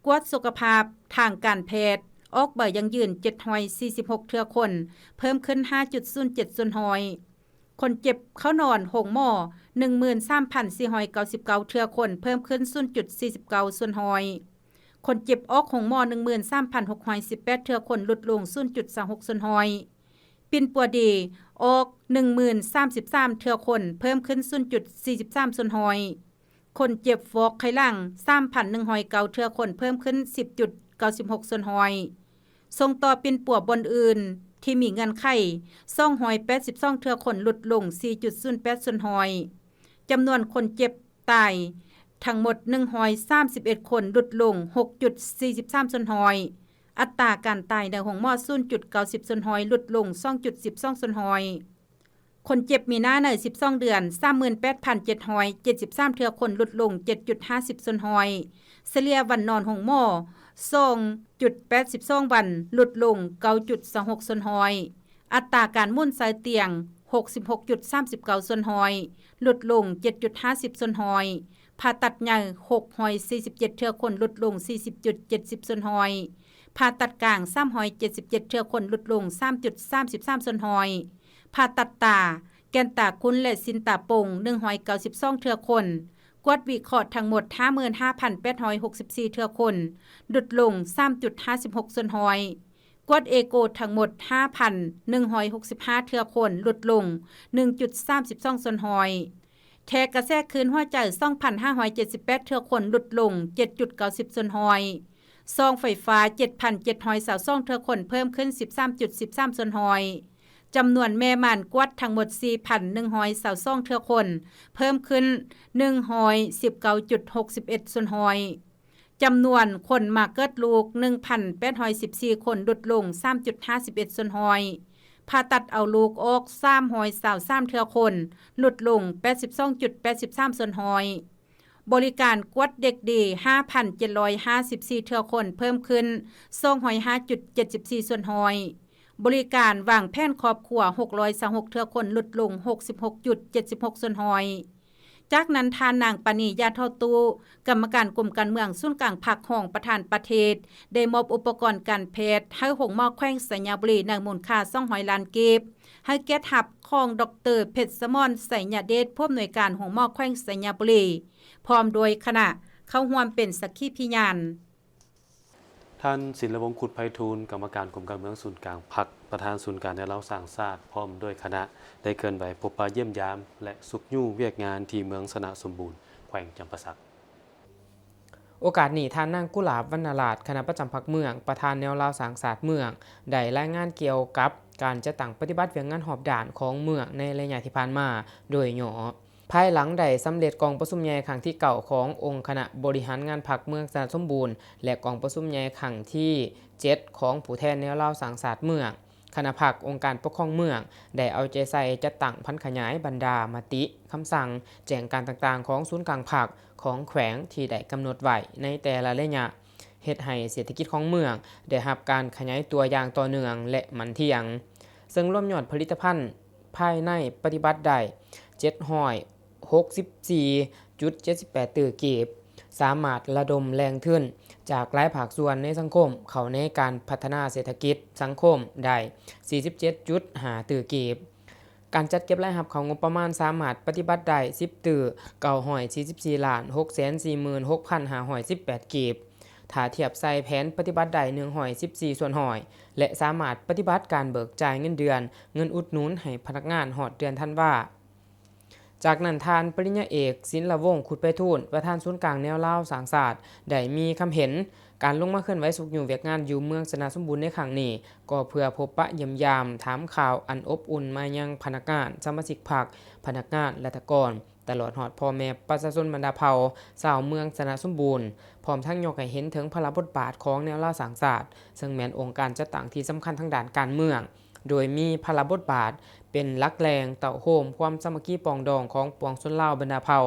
ກວດສຸຂະພາບທາງການແພດ, ອອກໃບຢັ້ງຢືນເຈັດຮ້ອຍສີ່ສິບຫົກເທື່ອຄົນ, ເພີ່ມຂຶ້ນຫ້າຈຸດສູນເຈັດສ່ວນຮ້ອຍ. ຄົນເຈັບເຂົ້ານອນໂຮງໝໍ ໜຶ່ງໝື່ນສາມພັນສີ່ຮ້ອຍເກົ້າສິບເກົ້າເທື່ອຄົນ, ເພີ່ມຂຶ້ນສູນຈຸດສີ່ສິບເກົ້າສ່ວນຮ້ອຍ. ຄົນເຈັບອອກໂຮງໝໍ ໜຶ່ງໝື່ນສາມພັນຫົກຮ້ອຍສິບແປດເທື່ອຄົນ, ຫຼຸດລົງສູນຈຸດຊາວຫົກສ່ວນຮ້ອຍ. ປິ່ນປົວດີ ອອກໜຶ່ງໝື່ນສາມສິບສາມເທື່ອຄົນ, ເພີ່ມຂຶ້ນສູນຈຸດສີ່ສິບສາມສ່ວນຮ້ອຍ. ຄົນເຈັບຟອກໄຂ້ຫຼັງ ສາມພັນໜຶ່ງຮ້ອຍເກົ້າເທື່ອຄົນ, ເພີ່ມຂຶ້ນສິບຈຸດ ເກົ້າສິບຫົກສ່ວນຮ້ອຍ, ສົ່ງຕໍ່ປິ່ນປົວບ່ອນອື່ນທີ່ມີເງື່ອນໄຂ ສອງຮ້ອຍແປດສິບສອງເທື່ອຄົນ ຫຼຸດລົງ ສີ່ຈຸດສູນແປດສ່ວນຮ້ອຍ, ຈຳນວນຄົນເຈັບຕາຍທັງໝົດ ໜຶ່ງຮ້ອຍສາມສິບເອັດຄົນ ຫຼຸດລົງ ຫົກຈຸດສີ່ສິບສາມສ່ວນຮ້ອຍ, ອັດຕາການຕາຍໃນໂຮງໝໍ ສູນຈຸດເກົ້າສິບສ່ວນຮ້ອຍ ຫຼຸດລົງ ສອງຈຸດສິບສອງສ່ວນຮ້ອຍ. ຄົນເຈັບມີນາໃນສິບສອງເດືອນ ສາມໝື່ນແປດພັນເຈັດຮ້ອຍເຈັດສິບສາມເທື່ອຄົນ ຫຼຸດລົງ ເຈັດຈຸດຫ້າສິບສ່ວນຮ້ອຍ, ສະເລ່ຍວັນນອນໂຮງໝໍ ສອງຈຸດແປດສິບສອງວັນ ຫຼຸດລົງ ເກົ້າຈຸດຊາວຫົກສ່ວນຮ້ອຍ, ອັດຕາການໝູນໃສ່ຕຽງ ຫົກສິບຫົກຈຸດສາມສິບເກົ້າສ່ວນຮ້ອຍ ຫຼຸດລົງ ເຈັດຈຸດຫ້າສິບສ່ວນຮ້ອຍ, ຜ່າຕັດໃຫຍ່ ຫົກຮ້ອຍສີ່ສິບເຈັດເທື່ອຄົນ ຫຼຸດລົງ ສີ່ສິບຈຸດເຈັດສິບສ່ວນຮ້ອຍ, ຜ່າຕັດກາງ ສາມຮ້ອຍເຈັດສິບເຈັດເທື່ອຄົນ ຫຼຸດລົງ ສາມຈຸດສາມສິບສາມສ່ວນຮ້ອຍ, ຜ່າຕັດຕາ, ແວ່ນຕາຄຸນ ແລະ ຊິນຕາໂປ່ງ ໜຶ່ງຮ້ອຍເກົ້າສິບສອງເທື່ອຄົນ, ກວດວິເຄາະທັງໝົດ ຫ້າໝື່ນຫ້າພັນແປດຮ້ອຍຫົກສິບສີ່ເທື່ອຄົນ ຫຼຸດລົງ ສາມຈຸດຫ້າສິບຫົກສ່ວນຮ້ອຍ, ກວດເອໂກທັງໝົດ ຫ້າພັນໜຶ່ງຮ້ອຍຫົກສິບຫ້າເທື່ອຄົນ ຫຼຸດລົງ ໜຶ່ງຈຸດສາມສິບສອງສ່ວນຮ້ອຍ, ແທກກະແສຄື້ນຫົວໃຈ ສອງພັນຫ້າຮ້ອຍເຈັດສິບແປດເທື່ອຄົນ ຫຼຸດລົງ ເຈັດຈຸດເກົ້າສິບສ່ວນຮ້ອຍ, ສ່ອງໄຟຟ້າ ເຈັດພັນເຈັດຮ້ອຍຊາວສອງເທື່ອຄົນ ເພີ່ມຂຶ້ນ ສິບສາມຈຸດສິບສາມສ່ວນຮ້ອຍ, ຈຳນວນແມ່ມ່ານກວດທັງໝົດ ສີ່ພັນໜຶ່ງຮ້ອຍຊາວສອງເທື່ອຄົນ ເພີ່ມຂຶ້ນ ໜຶ່ງຮ້ອຍສິບເກົ້າຈຸດຫົກສິບເອັດສ່ວນຮ້ອຍ, ຈຳນວນຄົນມາເກີດລູກ ໜຶ່ງພັນແປດຮ້ອຍສິບສີ່ຄົນ ຫຼຸດລົງ ສາມຈຸດຫ້າສິບເອັດສ່ວນຮ້ອຍ, ຜ່າຕັດເອົາລູກອອກ ສາມຮ້ອຍຊາວສາມເທື່ອຄົນ ຫຼຸດລົງ ແປດສິບສອງຈຸດແປດສິບສາມສ່ວນຮ້ອຍ, ບໍລິການກວດເດັກດີ ຫ້າພັນເຈັດຮ້ອຍຫ້າສິບສີ່ເທື່ອຄົນ ເພີ່ມຂຶ້ນ ສອງຮ້ອຍຫ້າຈຸດເຈັດສິບສີ່ສ່ວນຮ້ອຍ, ບໍລິການວາງແຜນຄອບຄົວ ຫົກຮ້ອຍຊາວຫົກເທື່ອຄົນ ຫຼຸດລົງ ຫົກສິບຫົກຈຸດເຈັດສິບຫົກສ່ວນຮ້ອຍ. ຈາກນັ້ນ ທ່ານນາງ ປານີ ຢາທໍ່ຕູ້ ກຳມະການກົມການເມືອງສູນກາງພັກ ຮອງປະທານປະເທດ ໄດ້ມອບອຸປະກອນການແພດໃຫ້ໂຮງໝໍແຂວງໄຊຍະບູລີ ໃນມູນຄ່າ ສອງຮ້ອຍລ້ານກີບ ໃຫ້ກຽດຮັບຂອງ ດອກເຕີ ເພັດສະໝອນ ໄຊຍະເດດ ຜູ້ອຳນວຍການໂຮງໝໍແຂວງໄຊຍະບູລີ ພ້ອມດ້ວຍຄະນະ ເຂົ້າຮ່ວມເປັນສັກຂີພິຍານ. ທ່ານ ສິນລະວົງ ຄຸດໄພທູນ ກຳມະການກົມການເມືອງສູນກາງພັກ ປະທານສູນກາງແນວລາວສ້າງຊາດ ພ້ອມດ້ວຍຄະນະ ໄດ້ເຄື່ອນໄຫວພົບປະຢ້ຽມຢາມ ແລະ ຊຸກຍູ້ວຽກງານທີ່ເມືອງຊະນະສົມບູນ ແຂວງຈຳປາສັກ. ໂອກາດນີ້ ທ່ານນາງ ກຸຫຼາບ ວັນນະລາດ ຄະນະປະຈຳພັກເມືອງ ປະທານແນວລາວສ້າງຊາດເມືອງ ໄດ້ລາຍງານກ່ຽວກັບການຈັດຕັ້ງປະຕິບັດວຽກງານຮອບດ້ານຂອງເມືອງໃນໄລຍະທີ່ຜ່ານມາໂດຍຫຍໍ້. ພາຍຫຼັງໄດ້ສຳເລັດກອງປະຊຸມໃຫຍ່ຄັ້ງທີເກົ້າຂອງອົງຄະນະບໍລິຫານງານພັກເມືອງຊະນະສົມບູນ ແລະ ກອງປະຊຸມໃຫຍ່ຄັ້ງທີເຈັດຂອງຜູ້ແທນແນວລາວສ້າງຊາດເມືອງ, ຄະນະພັກອົງການປົກຄອງເມືອງ ໄດ້ເອົາໃຈໃສ່ຈັດຕັ້ງຜັນຂະຫຍາຍບັນດາມະຕິ, ຄຳສັ່ງ, ແຈ້ງການຕ່າງໆຂອງສູນກາງພັກ, ຂອງແຂວງທີ່ໄດ້ກຳນົດໄວ້ໃນແຕ່ລະໄລຍະ, ເຮັດໃຫ້ເສດຖະກິດຂອງເມືອງໄດ້ຮັບການຂະຫຍາຍຕົວຢ່າງຕໍ່ເນື່ອງ ແລະ ໝັ້ນທ່ຽງ, ເຊິ່ງລວມຍອດຜະລິດຕະພັນ ພາຍໃນປະຕິບັດໄດ້ ເຈັດຮ້ອຍຫົກສິບສີ່ຈຸດເຈັດສິບແປດຕື້ກີບ, ສາມາດລະດົມແຫຼ່ງທຶນຈາກຫຼາຍພາກສ່ວນໃນສັງຄົມເຂົ້າໃນການພັດທະນາເສດຖະກິດສັງຄົມໄດ້ ສີ່ສິບເຈັດຈຸດຫ້າຕື້ກີບ. ການຈັດເກັບລາຍຮັບເຂົ້າງົບປະມານສາມາດປະຕິບັດໄດ້ ສິບຕື້ເກົ້າຮ້ອຍສີ່ສິບສີ່ລ້ານຫົກແສນສີ່ໝື່ນຫົກພັນຫ້າຮ້ອຍສິບແປດກີບ. ຖ້າທຽບໃສ່ແຜນປະຕິບັດໄດ້ ໜຶ່ງຮ້ອຍສິບສີ່ສ່ວນຮ້ອຍ ແລະ ສາມາດປະຕິບັດການເບີກຈ່າຍເງິນເດືອນ, ເງິນອຸດໜູນໃຫ້ພະນັກງານຮອດເດືອນທັນວາ. ຈາກນັ້ນ ທ່ານ ປະລິນຍາເອກ ສິນລະວົງ ຄຸດໄພທູນ ປະທານສູນກາງແນວລາວສ້າງຊາດ ໄດ້ມີຄຳເຫັນ, ການລົງມາເຄື່ອນໄຫວຊຸກຍູ້ວຽກງານຢູ່ເມືອງຊະນະສົມບູນໃນຄັ້ງນີ້ ກໍເພື່ອພົບປະຢ້ຽມຢາມ, ຖາມຂ່າວອັນອົບອຸ່ນມາຍັງພະນັກງານ, ສະມາຊິກພັກ, ພະນັກງານ, ລັດຖະກອນ, ຕະຫຼອດຮອດພໍ່ແມ່ປະຊາຊົນບັນດາເຜົ່າຊາວເມືອງຊະນະສົມບູນ, ພ້ອມທັງຍົກໃຫ້ເຫັນເຖິງພາລະບົດບາດຂອງແນວລາວສ້າງຊາດ, ເຊິ່ງແມ່ນອົງການຈັດຕັ້ງທີ່ສຳຄັນທາງດ້ານການເມືອງ, ໂດຍມີພາລະບົດບາດເປັນຫຼັກແຫຼ່ງເຕົ້າໂຮມຄວາມສາມັກຄີປອງດອງຂອງປວງຊົນລາວບັນດາເຜົ່າ,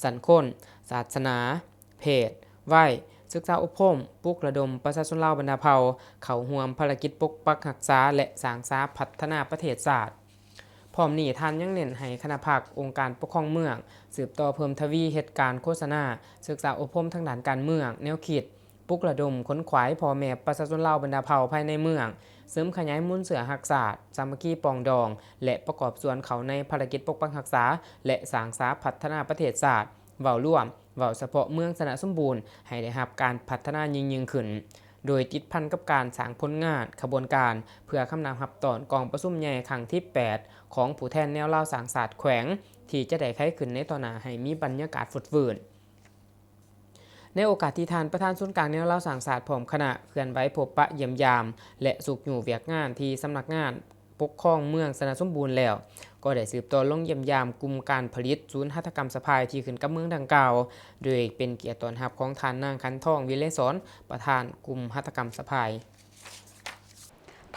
ຊັ້ນຄົນ, ສາສະໜາ, ເພດ, ໄວ, ສຶກສາອົບຮົມ, ປຸກລະດົມປະຊາຊົນລາວບັນດາເຜົ່າເຂົ້າຮ່ວມພາລະກິດປົກປັກຮັກສາ ແລະ ສ້າງສາພັດທະນາປະເທດຊາດ. ພ້ອມນີ້ ທ່ານຍັງເນັ້ນໃຫ້ຄະນະພັກ, ອົງການປົກຄອງເມືອງ ສືບຕໍ່ເພີ່ມທະວີເຮັດການໂຄສະນາ, ສຶກສາອົບຮົມທາງດ້ານການເມືອງ, ແນວຄິດ, ປຸກລະດົມຂົນຂວາຍພໍ່ແມ່ປະຊາຊົນລາວບັນດາເຜົ່າພາຍໃນເມືອງ, ເສີມຂະຫຍາຍມູນເຊື້ອຮັກຊາດ, ສາມັກຄີປອງດອງ ແລະ ປະກອບສ່ວນເຂົ້າໃນພາລະກິດປົກປັກຮັກສາ ແລະ ສ້າງສາພັດທະນາປະເທດຊາດ. ເວົ້າລວມ, ເວົ້າສະເພາະເມືອງຊະນະສົມບູນໃຫ້ໄດ້ຮັບການພັດທະນາຍິ່ງໆຂຶ້ນ, ໂດຍຕິດພັນກັບການສ້າງຜົນງານຂະບວນການ ເພື່ອຄຳນັບຮັບຕ້ອນກອງປະຊຸມໃຫຍ່ຄັ້ງທີແປດຂອງຜູ້ແທນແນວລາວສ້າງຊາດແຂວງ ທີ່ຈະໄດ້ໄຂຂຶ້ນໃນຕໍ່ໜ້າໃຫ້ມີບັນຍາກາດຟົດຟື້ນ. ໃນໂອກາດທີ່ທ່ານປະທານສູນກາງແນວລາວສ້າງຊາດ ພ້ອມຄະນະເຄື່ອນໄຫວພົບປະຢ້ຽມຢາມ ແລະ ຊຸກຍູ້ວຽກງານທີ່ສຳນັກງານປົກຄອງເມືອງຊະນະສົມບູນແລ້ວ, ກໍໄດ້ສືບຕໍ່ລົງຢ້ຽມຢາມກຸ່ມການຜະລິດສູນຫັດຖະກຳສະພາຍທີ່ຂຶ້ນກັບເມືອງດັ່ງກ່າວ, ໂດຍເປັນກຽດຕ້ອນຮັບຂອງທ່ານນາງ ຂັນທອງ ວິໄລສອນ ປະທານກຸ່ມຫັດຖະກຳສະພາຍ.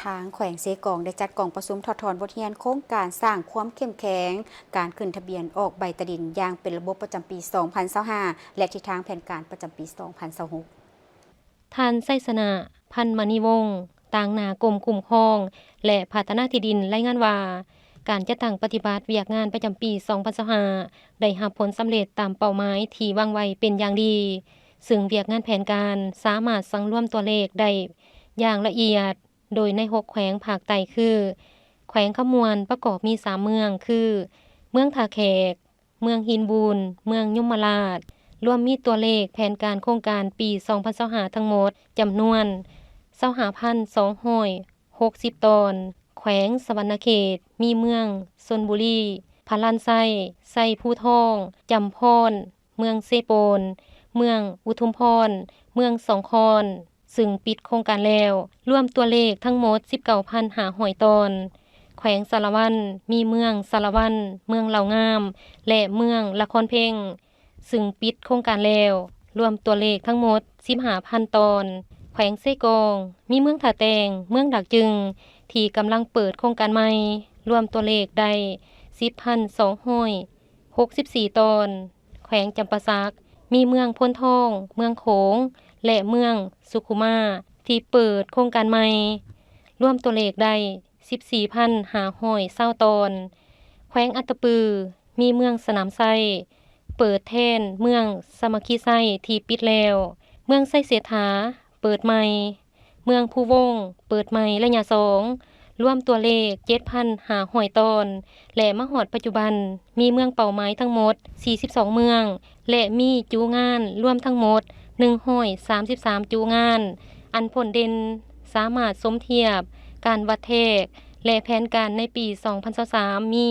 ທາງແຂວງເຊກອງໄດ້ຈັດກອງປະຊຸມຖອດຖອນບົດຮຽນໂຄງການສ້າງຄວາມເຂັ້ມແຂງການຂຶ້ນທະບຽນອອກໃບຕາດິນຢ່າງເປັນລະບົບປະຈຳປີສອງພັນຊາວຫ້າ ແລະ ທິດທາງແຜນການປະຈຳປີສອງພັນຊາວຫົກ. ທ່ານ ໄຊຊະນະ ພັນມະນີວົງ ຕາງໜ້າກົມຄຸ້ມຄອງ ແລະ ພັດທະນາທີ່ດິນ ລາຍງານວ່າ ການຈັດຕັ້ງປະຕິບັດວຽກງານປະຈຳປີສອງພັນຊາວຫ້າ ໄດ້ຮັບຜົນສຳເລັດຕາມເປົ້າໝາຍທີ່ວາງໄວ້ເປັນຢ່າງດີ, ຊຶ່ງວຽກງານແຜນການສາມາດສັງລວມຕົວເລກໄດ້ຢ່າງລະອຽດ, ໂດຍໃນຫົກແຂວງພາກໃຕ້ຄື ແຂວງຄຳມ່ວນປະກອບມີສາມເມືອງຄື ເມືອງທ່າແຂກ, ເມືອງຫີນບູນ, ເມືອງຍົມມະລາດ, ລວມມີຕົວເລກແຜນການໂຄງການປີສອງພັນຊາວຫ້າທັງໝົດຈຳນວນຊາວຫ້າພັນສອງຮ້ອຍຫົກສິບຕອນ. ແຂວງສະຫວັນນະເຂດ ມີເມືອງຊົນບູລີ, ພະລານໄຊ, ໄຊພູທອງ, ຈຳພອນ, ເມືອງເຊໂປນ, ເມືອງອຸທຸມພອນ, ເມືອງສອງຄອນ, ຊຶ່ງປິດໂຄງການແລ້ວ, ລວມຕົວເລກທັງໝົດສິບເກົ້າພັນຫ້າຮ້ອຍຕອນ. ແຂວງສາລະວັນ ມີເມືອງສາລະວັນ, ເມືອງເຫຼົ່າງາມ ແລະ ເມືອງລະຄອນເພັງ, ຊຶ່ງປິດໂຄງການແລ້ວ, ລວມຕົວເລກທັງໝົດສິບຫ້າພັນຕອນ. ແຂວງເຊກອງ ມີເມືອງທ່າແຕງ, ເມືອງດາກຈຶງ ທີ່ກຳລັງເປີດໂຄງການໃໝ່, ລວມຕົວເລກໄດ້ສິບພັນສອງຮ້ອຍຫົກສິບສີ່ຕອນ. ແຂວງຈຳປາສັກ ມີເມືອງໂພນທອງ, ເມືອງໂຂງ ແລະ ເມືອງສຸຂຸມາ ທີ່ເປີດໂຄງການໃໝ່, ລວມຕົວເລກໄດ້ສິບສີ່ພັນຫ້າຮ້ອຍຊາວຕອນ. ແຂວງອັດຕະປື ມີເມືອງສະໜາມໄຊ ເປີດແທນເມືອງສາມັກຄີໄຊທີ່ປິດແລ້ວ, ເມືອງໄຊເສດຖາ ເປີດໃໝ່, ເມືອງພູວົງ ເປີດໃໝ່ໄລຍະສອງ, ລວມຕົວເລກເຈັດພັນຫ້າຮ້ອຍຕອນ ແລະ ມາຮອດປັດຈຸບັນ ມີເມືອງເປົ້າໝາຍທັງໝົດສີ່ສິບສອງເມືອງ ແລະ ມີຈຸງານລວມທັງໝົດໜຶ່ງຮ້ອຍສາມສິບສາມຈຸງານ. ອັນພົ້ນເດັ່ນສາມາດສົມທຽບການວັດແທກ ແລະ ແຜນການໃນປີສອງພັນຊາວສາມ ມີ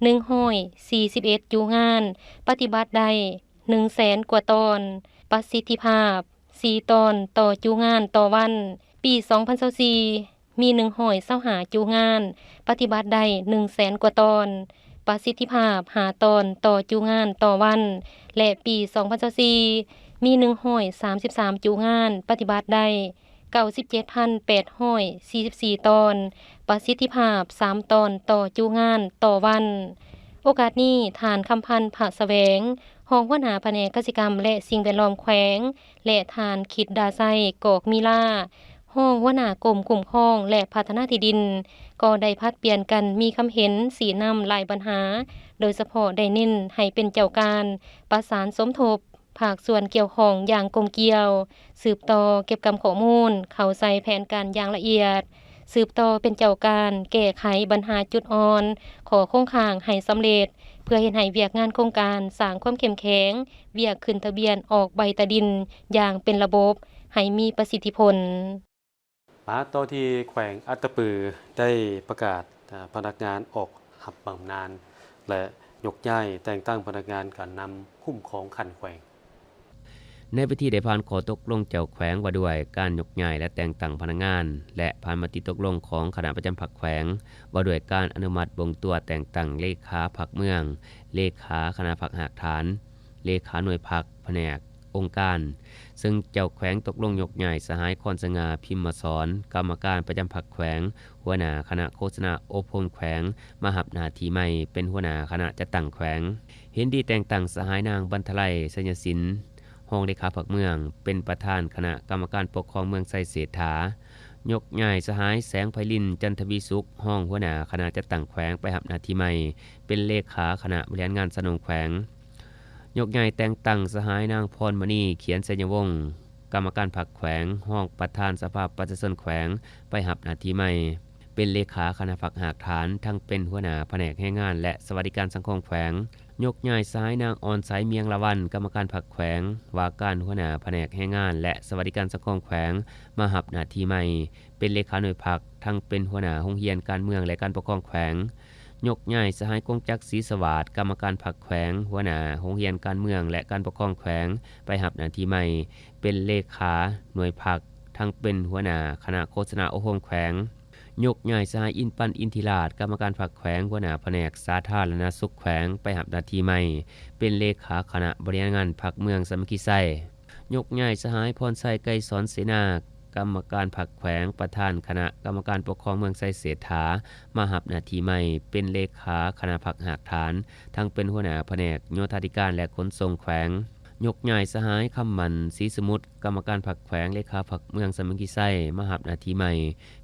ໜຶ່ງຮ້ອຍສີ່ສິບເອັດຈຸງານ, ປະຕິບັດໄດ້ໜຶ່ງແສນກວ່າຕອນ, ປະສິດທິພາບ ສີ່ຕອນຕໍ່ຈຸງານຕໍ່ວັນ. ປີສອງພັນຊາວສີ່ ມີໜຶ່ງຮ້ອຍຊາວຫ້າຈຸງານ, ປະຕິບັດໄດ້ໜຶ່ງແສນກວ່າຕອນ, ປະສິດທິພາບຫ້າຕອນຕໍ່ຈຸງານຕໍ່ວັນ ແລະ ປີສອງພັນຊາວສີ່ ມີໜຶ່ງຮ້ອຍສາມສິບສາມຈຸງານ, ປະຕິບັດໄດ້ເກົ້າສິບເຈັດພັນແປດຮ້ອຍສີ່ສິບສີ່ຕອນ, ປະສິດທິພາບສາມຕອນຕໍ່ຈຸງານຕໍ່ວັນ. ໂອກາດນີ້ ທ່ານ ຄຳພັນ ພະສະແຫວງ ຮອງຫົວໜ້າພະແນກກະສິກຳ ແລະ ສິ່ງແວດລ້ອມແຂວງ ແລະ ທ່ານ ຄິດດາໄຊ ກອກມີລາ ຮອງຫົວໜ້າກົມຄຸ້ມຄອງ ແລະ ພັດທະນາທີ່ດິນ ກໍໄດ້ຜັດປ່ຽນກັນມີຄຳເຫັນຊີ້ນຳຫຼາຍບັນຫາ, ໂດຍສະເພາະໄດ້ເນັ້ນໃຫ້ເປັນເຈົ້າການປະສານສົມທົບ ພາກສ່ວນກ່ຽວຂ້ອງຢ່າງກົມກ່ຽວ, ສືບຕໍ່ເກັບກຳຂໍ້ມູນ, ເຂົ້າໃສ່ແຜນການຢ່າງລະອຽດ, ສືບຕໍ່ເປັນເຈົ້າການແກ້ໄຂບັນຫາຈຸດອ່ອນ, ຂໍ້ຄົງຄ້າງໃຫ້ສຳເລັດ, ເພື່ອເຮັດໃຫ້ວຽກງານໂຄງການສ້າງຄວາມເຂັ້ມແຂງ, ວຽກຂຶ້ນທະບຽນອອກໃບຕາດິນຢ່າງເປັນລະບົບ ໃຫ້ມີປະສິດທິຜົນ. ມາຕໍ່ທີ່ແຂວງອັດຕະປື ໄດ້ປະກາດ ອາ ພະນັກງານອອກຮັບບຳນານ ແລະ ຍົກຍ້າຍແຕ່ງຕັ້ງພະນັກງານການນຳຄຸ້ມຄອງຂັ້ນແຂວງ. ໃນພິທີໄດ້ຜ່ານຂໍ້ຕົກລົງເຈົ້າແຂວງວ່າດ້ວຍການຍົກຍ້າຍ ແລະ ແຕ່ງຕັ້ງພະນັກງານ ແລະ ຜ່ານມະຕິຕົກລົງຂອງຄະນະປະຈຳພັກແຂວງ ວ່າດ້ວຍການອະນຸມັດບົ່ງຕົວແຕ່ງຕັ້ງເລຂາພັກເມືອງ, ເລຂາຄະນະພັກຮາກຖານ, ເລຂາໜ່ວຍພັກ, ພະແນກ, ອົງການ, ເຊິ່ງເຈົ້າແຂວງຕົກລົງຍົກຍ້າຍສະຫາຍ ຄອນສະຫງ່າ ພິມມະສອນ ກຳມະການປະຈຳພັກແຂວງ, ຫົວໜ້າຄະນະໂຄສະນາອົບຮົມແຂວງ ມາຮັບໜ້າທີ່ໃໝ່ເປັນຫົວໜ້າຄະນະຈັດຕັ້ງແຂວງ. ເຫັນດີແຕ່ງຕັ້ງສະຫາຍນາງ ບັນທະໄລ ໄຊຍະສິນ ຮອງເລຂາພັກເມືອງ ເປັນປະທານຄະນະກຳມະການປົກຄອງເມືອງໄຊເສດຖາ, ຍົກຍ້າຍສະຫາຍ ແສງໄພລິນ ຈັນທະວີສຸກ ຮອງຫົວໜ້າຄະນະຈັດຕັ້ງແຂວງ ໄປຮັບໜ້າທີ່ໃໝ່ເປັນເລຂາຄະນະບໍລິຫານງານຊາວໜຸ່ມແຂວງ. ຍົກຍ້າຍແຕ່ງຕັ້ງສະຫາຍນາງ ພອນມະນີ ຂຽນໄຊຍະວົງ ກຳມະການພັກແຂວງ, ຮອງປະທານສະພາປະຊາຊົນແຂວງ ໄປຮັບໜ້າທີ່ໃໝ່ ເປັນເລຂາຄະນະພັກຮາກຖານ, ທັງເປັນຫົວໜ້າພະແນກແຮງງານ ແລະ ສະຫວັດດີການສັງຄົມແຂວງ. ຍົກຍ້າຍສະຫາຍນາງ ອ່ອນໄຊ ມຽງລະວັນ ກຳມະການພັກແຂວງ, ວ່າການຫົວໜ້າພະແນກແຮງງານ ແລະ ສະຫວັດດີການສັງຄົມແຂວງ ມາຮັບໜ້າທີ່ໃໝ່ ເປັນເລຂາໜ່ວຍພັກ, ທັງເປັນຫົວໜ້າໂຮງຮຽນການເມືອງ ແລະ ການປົກຄອງແຂວງ. ຍົກຍ້າຍສະຫາຍ ກົງຈັກ ສີສະຫວາດ ກຳມະການພັກແຂວງ, ຫົວໜ້າໂຮງຮຽນການເມືອງ ແລະ ການປົກຄອງແຂວງ ໄປຮັບໜ້າທີ່ໃໝ່ ເປັນເລຂາໜ່ວຍພັກ, ທັງເປັນຫົວໜ້າຄະນະໂຄສະນາອົບຮົມແຂວງ. ຍົກຍ້າຍສະຫາຍ ອິນປັນ ອິນທິລາດ ກຳມະການພັກແຂວງ, ຫົວໜ້າພະແນກສາທາລະນະສຸກແຂວງ ໄປຮັບໜ້າທີ່ໃໝ່ ເປັນເລຂາຄະນະບໍລິຫານງານພັກເມືອງສາມັກຄີໄຊ. ຍົກຍ້າຍສະຫາຍ ພອນໄຊ ໄກສອນເສນາ ກຳມະການພັກແຂວງ, ປະທານຄະນະກຳມະການປົກຄອງເມືອງໄຊເສດຖາ ມາຮັບໜ້າທີ່ໃໝ່ ເປັນເລຂາຄະນະພັກຮາກຖານ, ທັງເປັນຫົວໜ້າພະແນກໂຍທາທິການ ແລະ ຂົນສົ່ງແຂວງ. ຍົກຍ້າຍສະຫາຍ ຄຳໝັ້ນ ສີສະໝຸດ ກຳມະການພັກແຂວງ, ເລຂາພັກເມືອງສາມັກຄີໄຊ ມາຮັບໜ້າທີ່ໃໝ່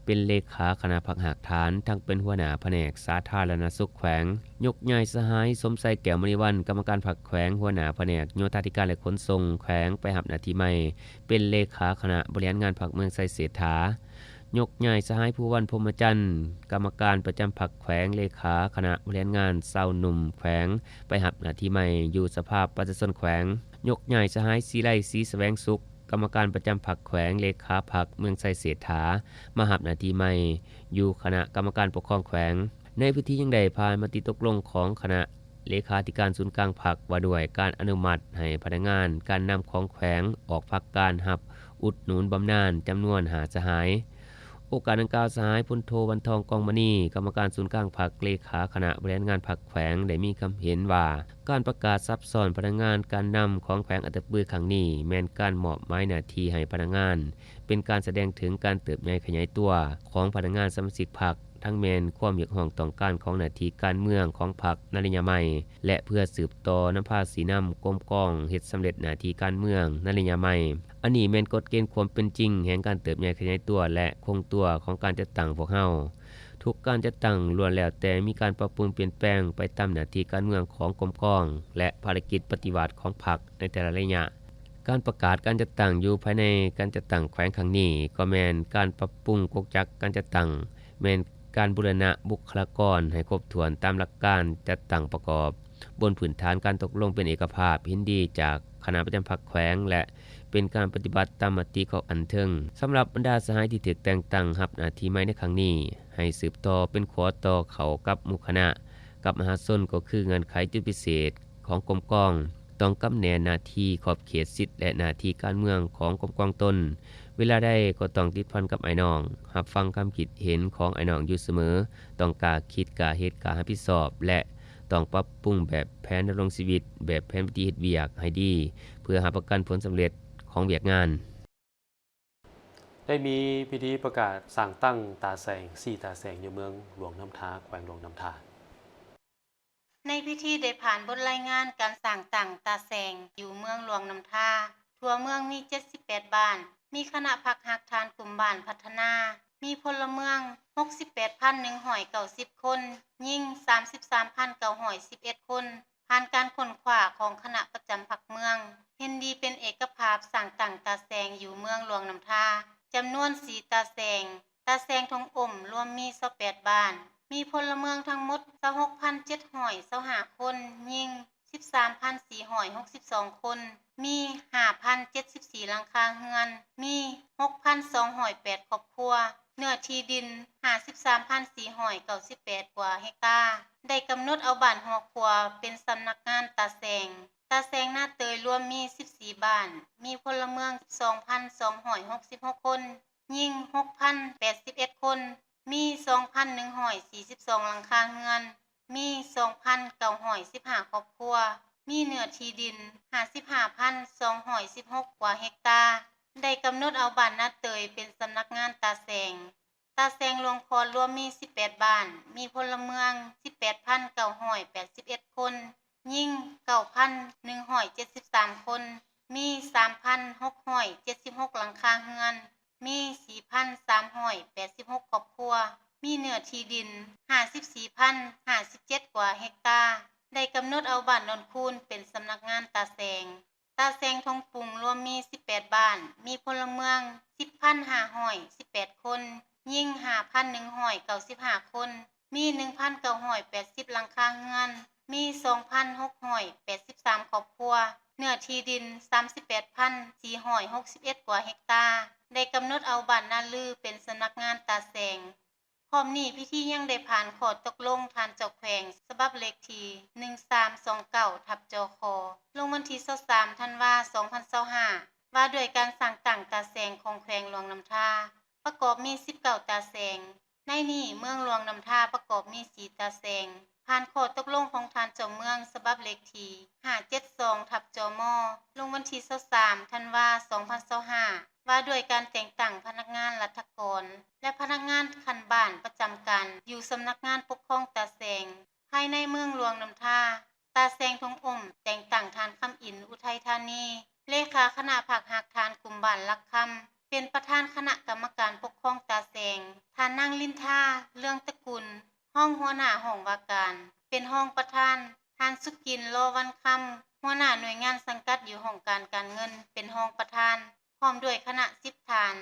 ເປັນເລຂາຄະນະພັກຮາກຖານ, ທັງເປັນຫົວໜ້າພະແນກສາທາລະນະສຸກແຂວງ. ຍົກຍ້າຍສະຫາຍ ສົມໄຊ ແກ້ວມະນີວັນ ກຳມະການພັກແຂວງ, ຫົວໜ້າພະແນກໂຍທາທິການ ແລະ ຂົນສົ່ງແຂວງ ໄປຮັບໜ້າທີ່ໃໝ່ ເປັນເລຂາຄະນະບໍລິຫານງານພັກເມືອງໄຊເສດຖາ. ຍົກຍ້າຍສະຫາຍ ພູວັນ ພົມມະຈັນ ກຳມະການປະຈຳພັກແຂວງ, ເລຂາຄະນະບໍລິຫານງານຊາວໜຸ່ມແຂວງ ໄປຮັບໜ້າທີ່ໃໝ່ຢູ່ສະພາປະຊາຊົນແຂວງ. ຍົກຍ້າຍສະຫາຍ ສີໄລ ສີສະແຫວງສຸກ ກຳມະການປະຈຳພັກແຂວງ, ເລຂາພັກເມືອງໄຊເສດຖາ ມາຮັບໜ້າທີ່ໃໝ່ຢູ່ຄະນະກຳມະການປົກຄອງແຂວງ. ໃນພິທີຍັງໄດ້ຜ່ານມະຕິຕົກລົງຂອງຄະນະເລຂາທິການສູນກາງພັກ ວ່າດ້ວຍການອະນຸມັດໃຫ້ພະນັກງານການນຳຂອງແຂວງອອກພັກການຮັບອຸດໜູນບຳນານຈຳນວນຫ້າສະຫາຍ. ໂອກາດດັ່ງກ່າວ, ສະຫາຍ ພົນໂທ ວັນທອງ ກອງມະນີ ກຳມະການສູນກາງພັກ, ເລຂາຄະນະບໍລິຫານງານພັກແຂວງ ໄດ້ມີຄຳເຫັນວ່າ ການປະກາດສັບຊ້ອນພະນັກງານການນຳຂອງແຂວງອັດຕະປືຄັ້ງນີ້ ແມ່ນການມອບໝາຍໜ້າທີ່ໃຫ້ພະນັກງານ ເປັນການສະແດງເຖິງການເຕີບໃຫຍ່ຂະຫຍາຍຕົວຂອງພະນັກງານສະມາຊິກພັກ, ທັງແມ່ນຄວາມຮຽກຮ້ອງຕ້ອງການຂອງໜ້າທີ່ການເມືອງຂອງພັກໃນໄລຍະໃໝ່ ແລະ ເພື່ອສືບຕໍ່ນຳພາຊີ້ນຳ, ກົມກອງ, ເຮັດສຳເລັດໜ້າທີ່ການເມືອງໃນໄລຍະໃໝ່. ອັນນີ້ແມ່ນກົດເກນຄວາມເປັນຈິງແຫ່ງການເຕີບໃຫຍ່ຂະຫຍາຍຕົວ ແລະ ຄົງຕົວຂອງການຈັດຕັ້ງພວກເຮົາ. ທຸກການຈັດຕັ້ງລ້ວນແລ້ວແຕ່ມີການປັບປຸງປ່ຽນແປງໄປຕາມໜ້າທີ່ການເມືອງຂອງກົມກອງ ແລະ ພາລະກິດປະຕິວັດຂອງພັກໃນແຕ່ລະໄລຍະ. ການປະກາດການຈັດຕັ້ງຢູ່ພາຍໃນການຈັດຕັ້ງແຂວງຄັ້ງນີ້ ກໍແມ່ນການປັບປຸງກົງຈັກການຈັດຕັ້ງ, ແມ່ນການບູລະນະບຸກຄະລາກອນໃຫ້ຄົບຖ້ວນຕາມຫຼັກການຈັດຕັ້ງປະກອບ ບົນພື້ນຖານການຕົກລົງເປັນເອກະພາບເຫັນດີຈາກຄະນະປະຈຳພັກແຂວງ ແລະ ເປັນການປະຕິບັດຕາມມະຕິຂອງອັນເທິງ. ສຳລັບບັນດາສະຫາຍທີ່ຖືກແຕ່ງຕັ້ງຮັບໜ້າທີ່ໃໝ່ໃນຄັ້ງນີ້ ໃຫ້ສືບຕໍ່ເປັນຂົວຕໍ່ເຂົ້າກັບໝູ່ຄະນະ, ກັບມະຫາຊົນ ກໍຄືເງື່ອນໄຂຈຸດພິເສດຂອງກົມກອງ, ຕ້ອງກຳແໜ້ນໜ້າທີ່, ຂອບເຂດ, ສິດ ແລະ ໜ້າທີ່ການເມືອງຂອງກົມກອງຕົນ. ເວລາໃດກໍຕ້ອງຕິດພັນກັບອ້າຍນ້ອງ, ຮັບຟັງຄຳຄິດເຫັນຂອງອ້າຍນ້ອງຢູ່ສະເໝີ, ຕ້ອງກ້າຄິດ, ກ້າເຮັດ, ກ້າຮັບຜິດຊອບ ແລະ ຕ້ອງປັບປຸງແບບແຜນດຳລົງຊີວິດ, ແບບແຜນວິທີເຮັດວຽກໃຫ້ດີ ເພື່ອຮັບປະກັນຜົນສຳເລັດຂອງວຽກງານ. ໄດ້ມີພິທີປະກາດສ້າງຕັ້ງຕາແສງ ສີ່ຕາແສງ ຢູ່ເມືອງຫຼວງນ້ຳທາ ແຂວງຫຼວງນ້ຳທາ. ໃນພິທີໄດ້ຜ່ານບົດລາຍງານການສ້າງຕັ້ງຕາແສງຢູ່ເມືອງຫຼວງນ້ຳທາ. ທົ່ວເມືອງມີເຈັດສິບແປດບ້ານ, ມີຄະນະພັກຮາກຖານກຸ່ມບ້ານພັດທະນາ, ມີພົນລະເມືອງຫົກສິບແປດພັນໜຶ່ງຮ້ອຍເກົ້າສິບຄົນ, ຍິງສາມສິບສາມພັນເກົ້າຮ້ອຍສິບເອັດຄົນ. ຜ່ານການຄົ້ນຄວ້າຂອງຄະນະປະຈຳພັກເມືອງ ເຫັນດີເປັນເອກະພາບສ້າງຕັ້ງຕາແສງຢູ່ເມືອງຫຼວງນ້ຳທາ ຈຳນວນສີ່ຕາແສງ. ຕາແສງທົ່ງອົມລວມມີຊາວແປດບ້ານ, ມີພົນລະເມືອງທັງໝົດຊາວຫົກພັນເຈັດຮ້ອຍຊາວຫ້າຄົນ, ຍິງສິບສາມພັນສີ່ຮ້ອຍຫົກສິບສອງຄົນ, ມີຫ້າພັນເຈັດສິບສີ່ຫຼັງຄາເຮືອນ, ມີຫົກພັນສອງຮ້ອຍແປດຄອບຄົວ, ເນື້ອທີ່ດິນຫ້າສິບສາມພັນສີ່ຮ້ອຍເກົ້າສິບແປດກວ່າເຮັກຕາ. ໄດ້ກຳນົດເອົາບ້ານຫົວຂົວເປັນສຳນັກງານຕາແສງ. ຕາແສງນາເຕີຍລວມມີສິບສີ່ບ້ານ, ມີພົນລະເມືອງສອງພັນສອງຮ້ອຍຫົກສິບຫົກຄົນ, ຍິງຫົກພັນແປດສິບເອັດຄົນ, ມີສອງພັນໜຶ່ງຮ້ອຍສີ່ສິບສອງຫຼັງຄາເຮືອນ, ມີສອງພັນເກົ້າຮ້ອຍສິບຫ້າຄອບຄົວ, ມີເນື້ອທີ່ດິນຫ້າສິບຫ້າພັນສອງຮ້ອຍສິບຫົກກວ່າເຮັກຕາ. ໄດ້ກຳນົດເອົາບ້ານນາເຕີຍເປັນສຳນັກງານຕາແສງ. ຕາແສງຫຼວງຄອນລວມມີສິບແປດບ້ານ, ມີພົນລະເມືອງສິບແປດພັນເກົ້າຮ້ອຍແປດສິບເອັດຄົນ, ຍິງເກົ້າພັນໜຶ່ງຮ້ອຍເຈັດສິບສາມຄົນ, ມີສາມພັນຫົກຮ້ອຍເຈັດສິບຫົກຫຼັງຄາເຮືອນ, ມີສີ່ພັນສາມຮ້ອຍແປດສິບຫົກຄອບຄົວ, ມີເນື້ອທີ່ດິນຫ້າສິບສີ່ພັນຫ້າສິບເຈັດກວ່າເຮັກຕາ. ໄດ້ກຳນົດເອົາບ້ານໂນນຄູນເປັນສຳນັກງານຕາແສງ. ຕາແສງທົ່ງປຸງລວມມີສິບແປດບ້ານ, ມີພົນລະເມືອງສິບພັນຫ້າຮ້ອຍສິບແປດຄົນ, ຍິງຫ້າພັນໜຶ່ງຮ້ອຍເກົ້າສິບຫ້າຄົນ, ມີໜຶ່ງພັນເກົ້າຮ້ອຍແປດສິບຫຼັງຄາເຮືອນ, ມີສອງພັນຫົກຮ້ອຍແປດສິບສາມຄອບຄົວ, ເນື້ອທີ່ດິນສາມສິບແປດພັນສີ່ຮ້ອຍຫົກສິບເອັດກວ່າເຮັກຕາ. ໄດ້ກຳນົດເອົາບ້ານນາລືເປັນສຳນັກງານຕາແສງ. ພ້ອມນີ້ພິທີຍັງໄດ້ຜ່ານຂໍ້ຕົກລົງທ່ານເຈົ້າແຂວງ ສະບັບເລກທີໜຶ່ງສາມສອງເກົ້າ ທັບ ຈຂ ລົງວັນທີຊາວສາມ ທັນວາ ສອງພັນຊາວຫ້າ ວ່າດ້ວຍການສ້າງຕັ້ງຕາແສງຂອງແຂວງຫຼວງນ້ຳທາ ປະກອບມີສິບເກົ້າຕາແສງ. ໃນນີ້ເມືອງຫຼວງນ້ຳທາປະກອບມີສີ່ຕາແສງ ຜ່ານຂໍ້ຕົກລົງຂອງທ່ານເຈົ້າເມືອງ ສະບັບເລກທີຫ້າເຈັດສອງ ທັບ ຈມ ລົງວັນທີຊາວສາມ ທັນວາ ສອງພັນຊາວຫ້າ ວ່າດ້ວຍການແຕ່ງຕັ້ງພະນັກງານລັດຖະກອນ ແລະ ພະນັກງານຂັ້ນບ້ານປະຈຳການຢູ່ສຳນັກງານປົກຄອງຕາແສງ ພາຍໃນເມືອງຫຼວງນ້ຳທາ. ຕາແສງຖົງອົມແຕ່ງຕັ້ງທ່ານ ຄຳອິນ ອຸໄທທານີ ເລຂາຄະນະພັກຮັກຖານກຸ່ມບ້ານຫຼັກຄຳ ເປັນປະທານຄະນະກຳມະການປົກຄອງຕາແສງ, ທ່ານນາງ ລິນທາ ເລື່ອງຕະກຸນ ຮອງຫົວໜ້າຫ້ອງວ່າການ ເປັນຮອງປະທານ, ທ່ານ ສຸກິນ ລໍວັນຄຳ ຫົວໜ້າໜ່ວຍງານສັງກັດຢູ່ຫ້ອງການການເງິນ ເປັນຮອງປະທານ ພ້ອມດ້ວຍຄະນະສິບທ່ານ.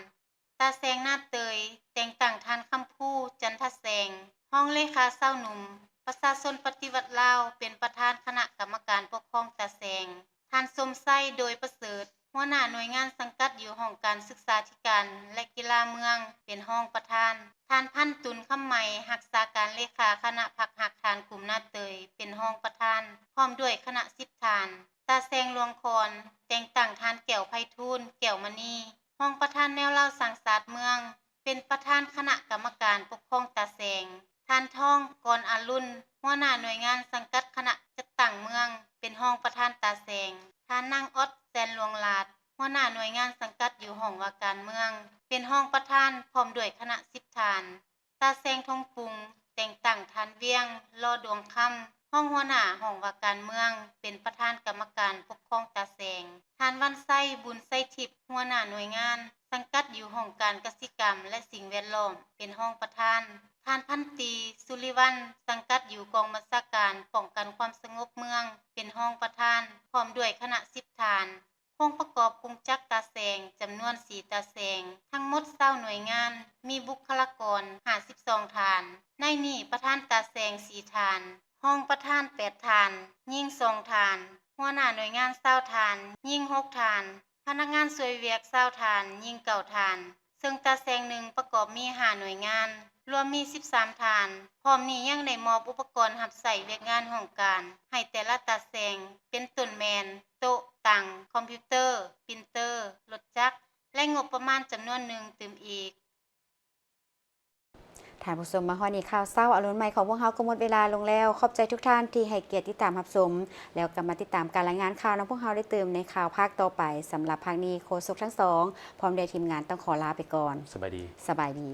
ຕາແສງນາເຕີຍ ແຕ່ງຕັ້ງທ່ານ ຄຳພູ ຈັນທະແສງ ຮອງເລຂາຊາວໜຸ່ມ ປະຊາຊົນປະຕິວັດລາວ ເປັນປະທານຄະນະກຳມະການປົກຄອງຕາແສງ, ທ່ານ ສົມໄຊ ໂດຍປະເສີດ ຫົວໜ້າໜ່ວຍງານສັງກັດຢູ່ຫ້ອງການສຶກສາທິການ ແລະ ກິລາເມືອງ ເປັນຮອງປະທານ, ທ່ານ ພັນຕຸນ ຄຳໄໝ ຮັກສາການເລຂາຄະນະພັກຮັກຖານກຸ່ມນາເຕີຍ ເປັນຮອງປະທານ ພ້ອມດ້ວຍຄະນະສິບທ່ານ. ຕາແສງຫຼວງຄອນ ແຕ່ງຕັ້ງທ່ານ ແກ້ວໄພທູນ ແກ້ວມະນີ ຮອງປະທານແນວລາວສ້າງຊາດເມືອງ ເປັນປະທານຄະນະກຳມະການປົກຄອງຕາແສງ, ທ່ານ ທອງ ກອນອາລຸນ ຫົວໜ້າໜ່ວຍງານສັງກັດຄະນະຈັດຕັ້ງເມືອງ ເປັນຮອງປະທານຕາແສງ, ທ່ານນາງ ອອດ ແສນຫຼວງຫຼາດ ຫົວໜ້າໜ່ວຍງານສັງກັດຢູ່ຫ້ອງວ່າການເມືອງ ເປັນຮອງປະທານ ພ້ອມດ້ວຍຄະນະສິບທ່ານ. ຕາແສງຖົງປຸງ ແຕ່ງຕັ້ງທ່ານ ວຽງ ລໍດວງຄຳ ຮອງຫົວໜ້າຫ້ອງວ່າການເມືອງ ເປັນປະທານກຳມະການປົກຄອງຕາແສງ, ທ່ານ ວັນໄຊ ບຸນໄຊທິບ ຫົວໜ້າໜ່ວຍງານສັງກັດຢູ່ຫ້ອງການກະສິກຳ ແລະ ສິ່ງແວດລ້ອມ ເປັນຮອງປະທານ, ທ່ານ ພັນຕີ ສຸລິວັນ ສັງກັດຢູ່ກອງບັນຊາການປ້ອງກັນຄວາມສະຫງົບເມືອງ ເປັນຮອງປະທານ ພ້ອມດ້ວຍຄະນະສິບທ່ານ. ໂຄງປະກອບກົງຈັກຕາແສງຈຳນວນສີ່ຕາແສງ, ທັງໝົດຊາວໜ່ວຍງານ, ມີບຸກຄະລາກອນຫ້າສິບສອງທ່ານ, ໃນນີ້ປະທານຕາແສງສີ່ທ່ານ, ຮອງປະທານແປດທ່ານ, ຍິງສອງທ່ານ, ຫົວໜ້າໜ່ວຍງານຊາວທ່ານ, ຍິງຫົກທ່ານ, ພະນັກງານຊ່ວຍວຽກຊາວທ່ານ, ຍິງເກົ້າທ່ານ. ເຊິ່ງຕາແສງໜຶ່ງປະກອບມີຫ້າໜ່ວຍງານ, ລວມມີສິບສາມທ່ານ. ພ້ອມນີ້ຍັງໄດ້ມອບອຸປະກອນຮັບໃຊ້ວຽກງານຫ້ອງການໃຫ້ແຕ່ລະຕາແສງ, ເປັນຕົ້ນແມ່ນ ໂຕະ, ຕັ່ງ, ຄອມພິວເຕີ, ປຣິນເຕີ, ລົດຈັກ ແລະ ງົບປະມານຈຳນວນໜຶ່ງຕື່ມອີກ. ທ່ານຜູ້ຊົມ, ມາຮອດນີ້ຂ່າວເຊົ້າອາລຸນໃໝ່ຂອງພວກເຮົາກໍໝົດເວລາລົງແລ້ວ. ຂອບໃຈທຸກທ່ານທີ່ໃຫ້ກຽດຕິດຕາມຮັບຊົມ, ແລ້ວກັບມາຕິດຕາມການລາຍງານຂ່າວນຳພວກເຮົາໄດ້ຕື່ມໃນຂ່າວພາກຕໍ່ໄປ. ສຳລັບພາກນີ້, ໂຄສົກທັງສອງ ພ້ອມດ້ວຍທີມງານຕ້ອງຂໍລາໄປກ່ອນ. ສະບາຍດີ. ສະບາຍດີ.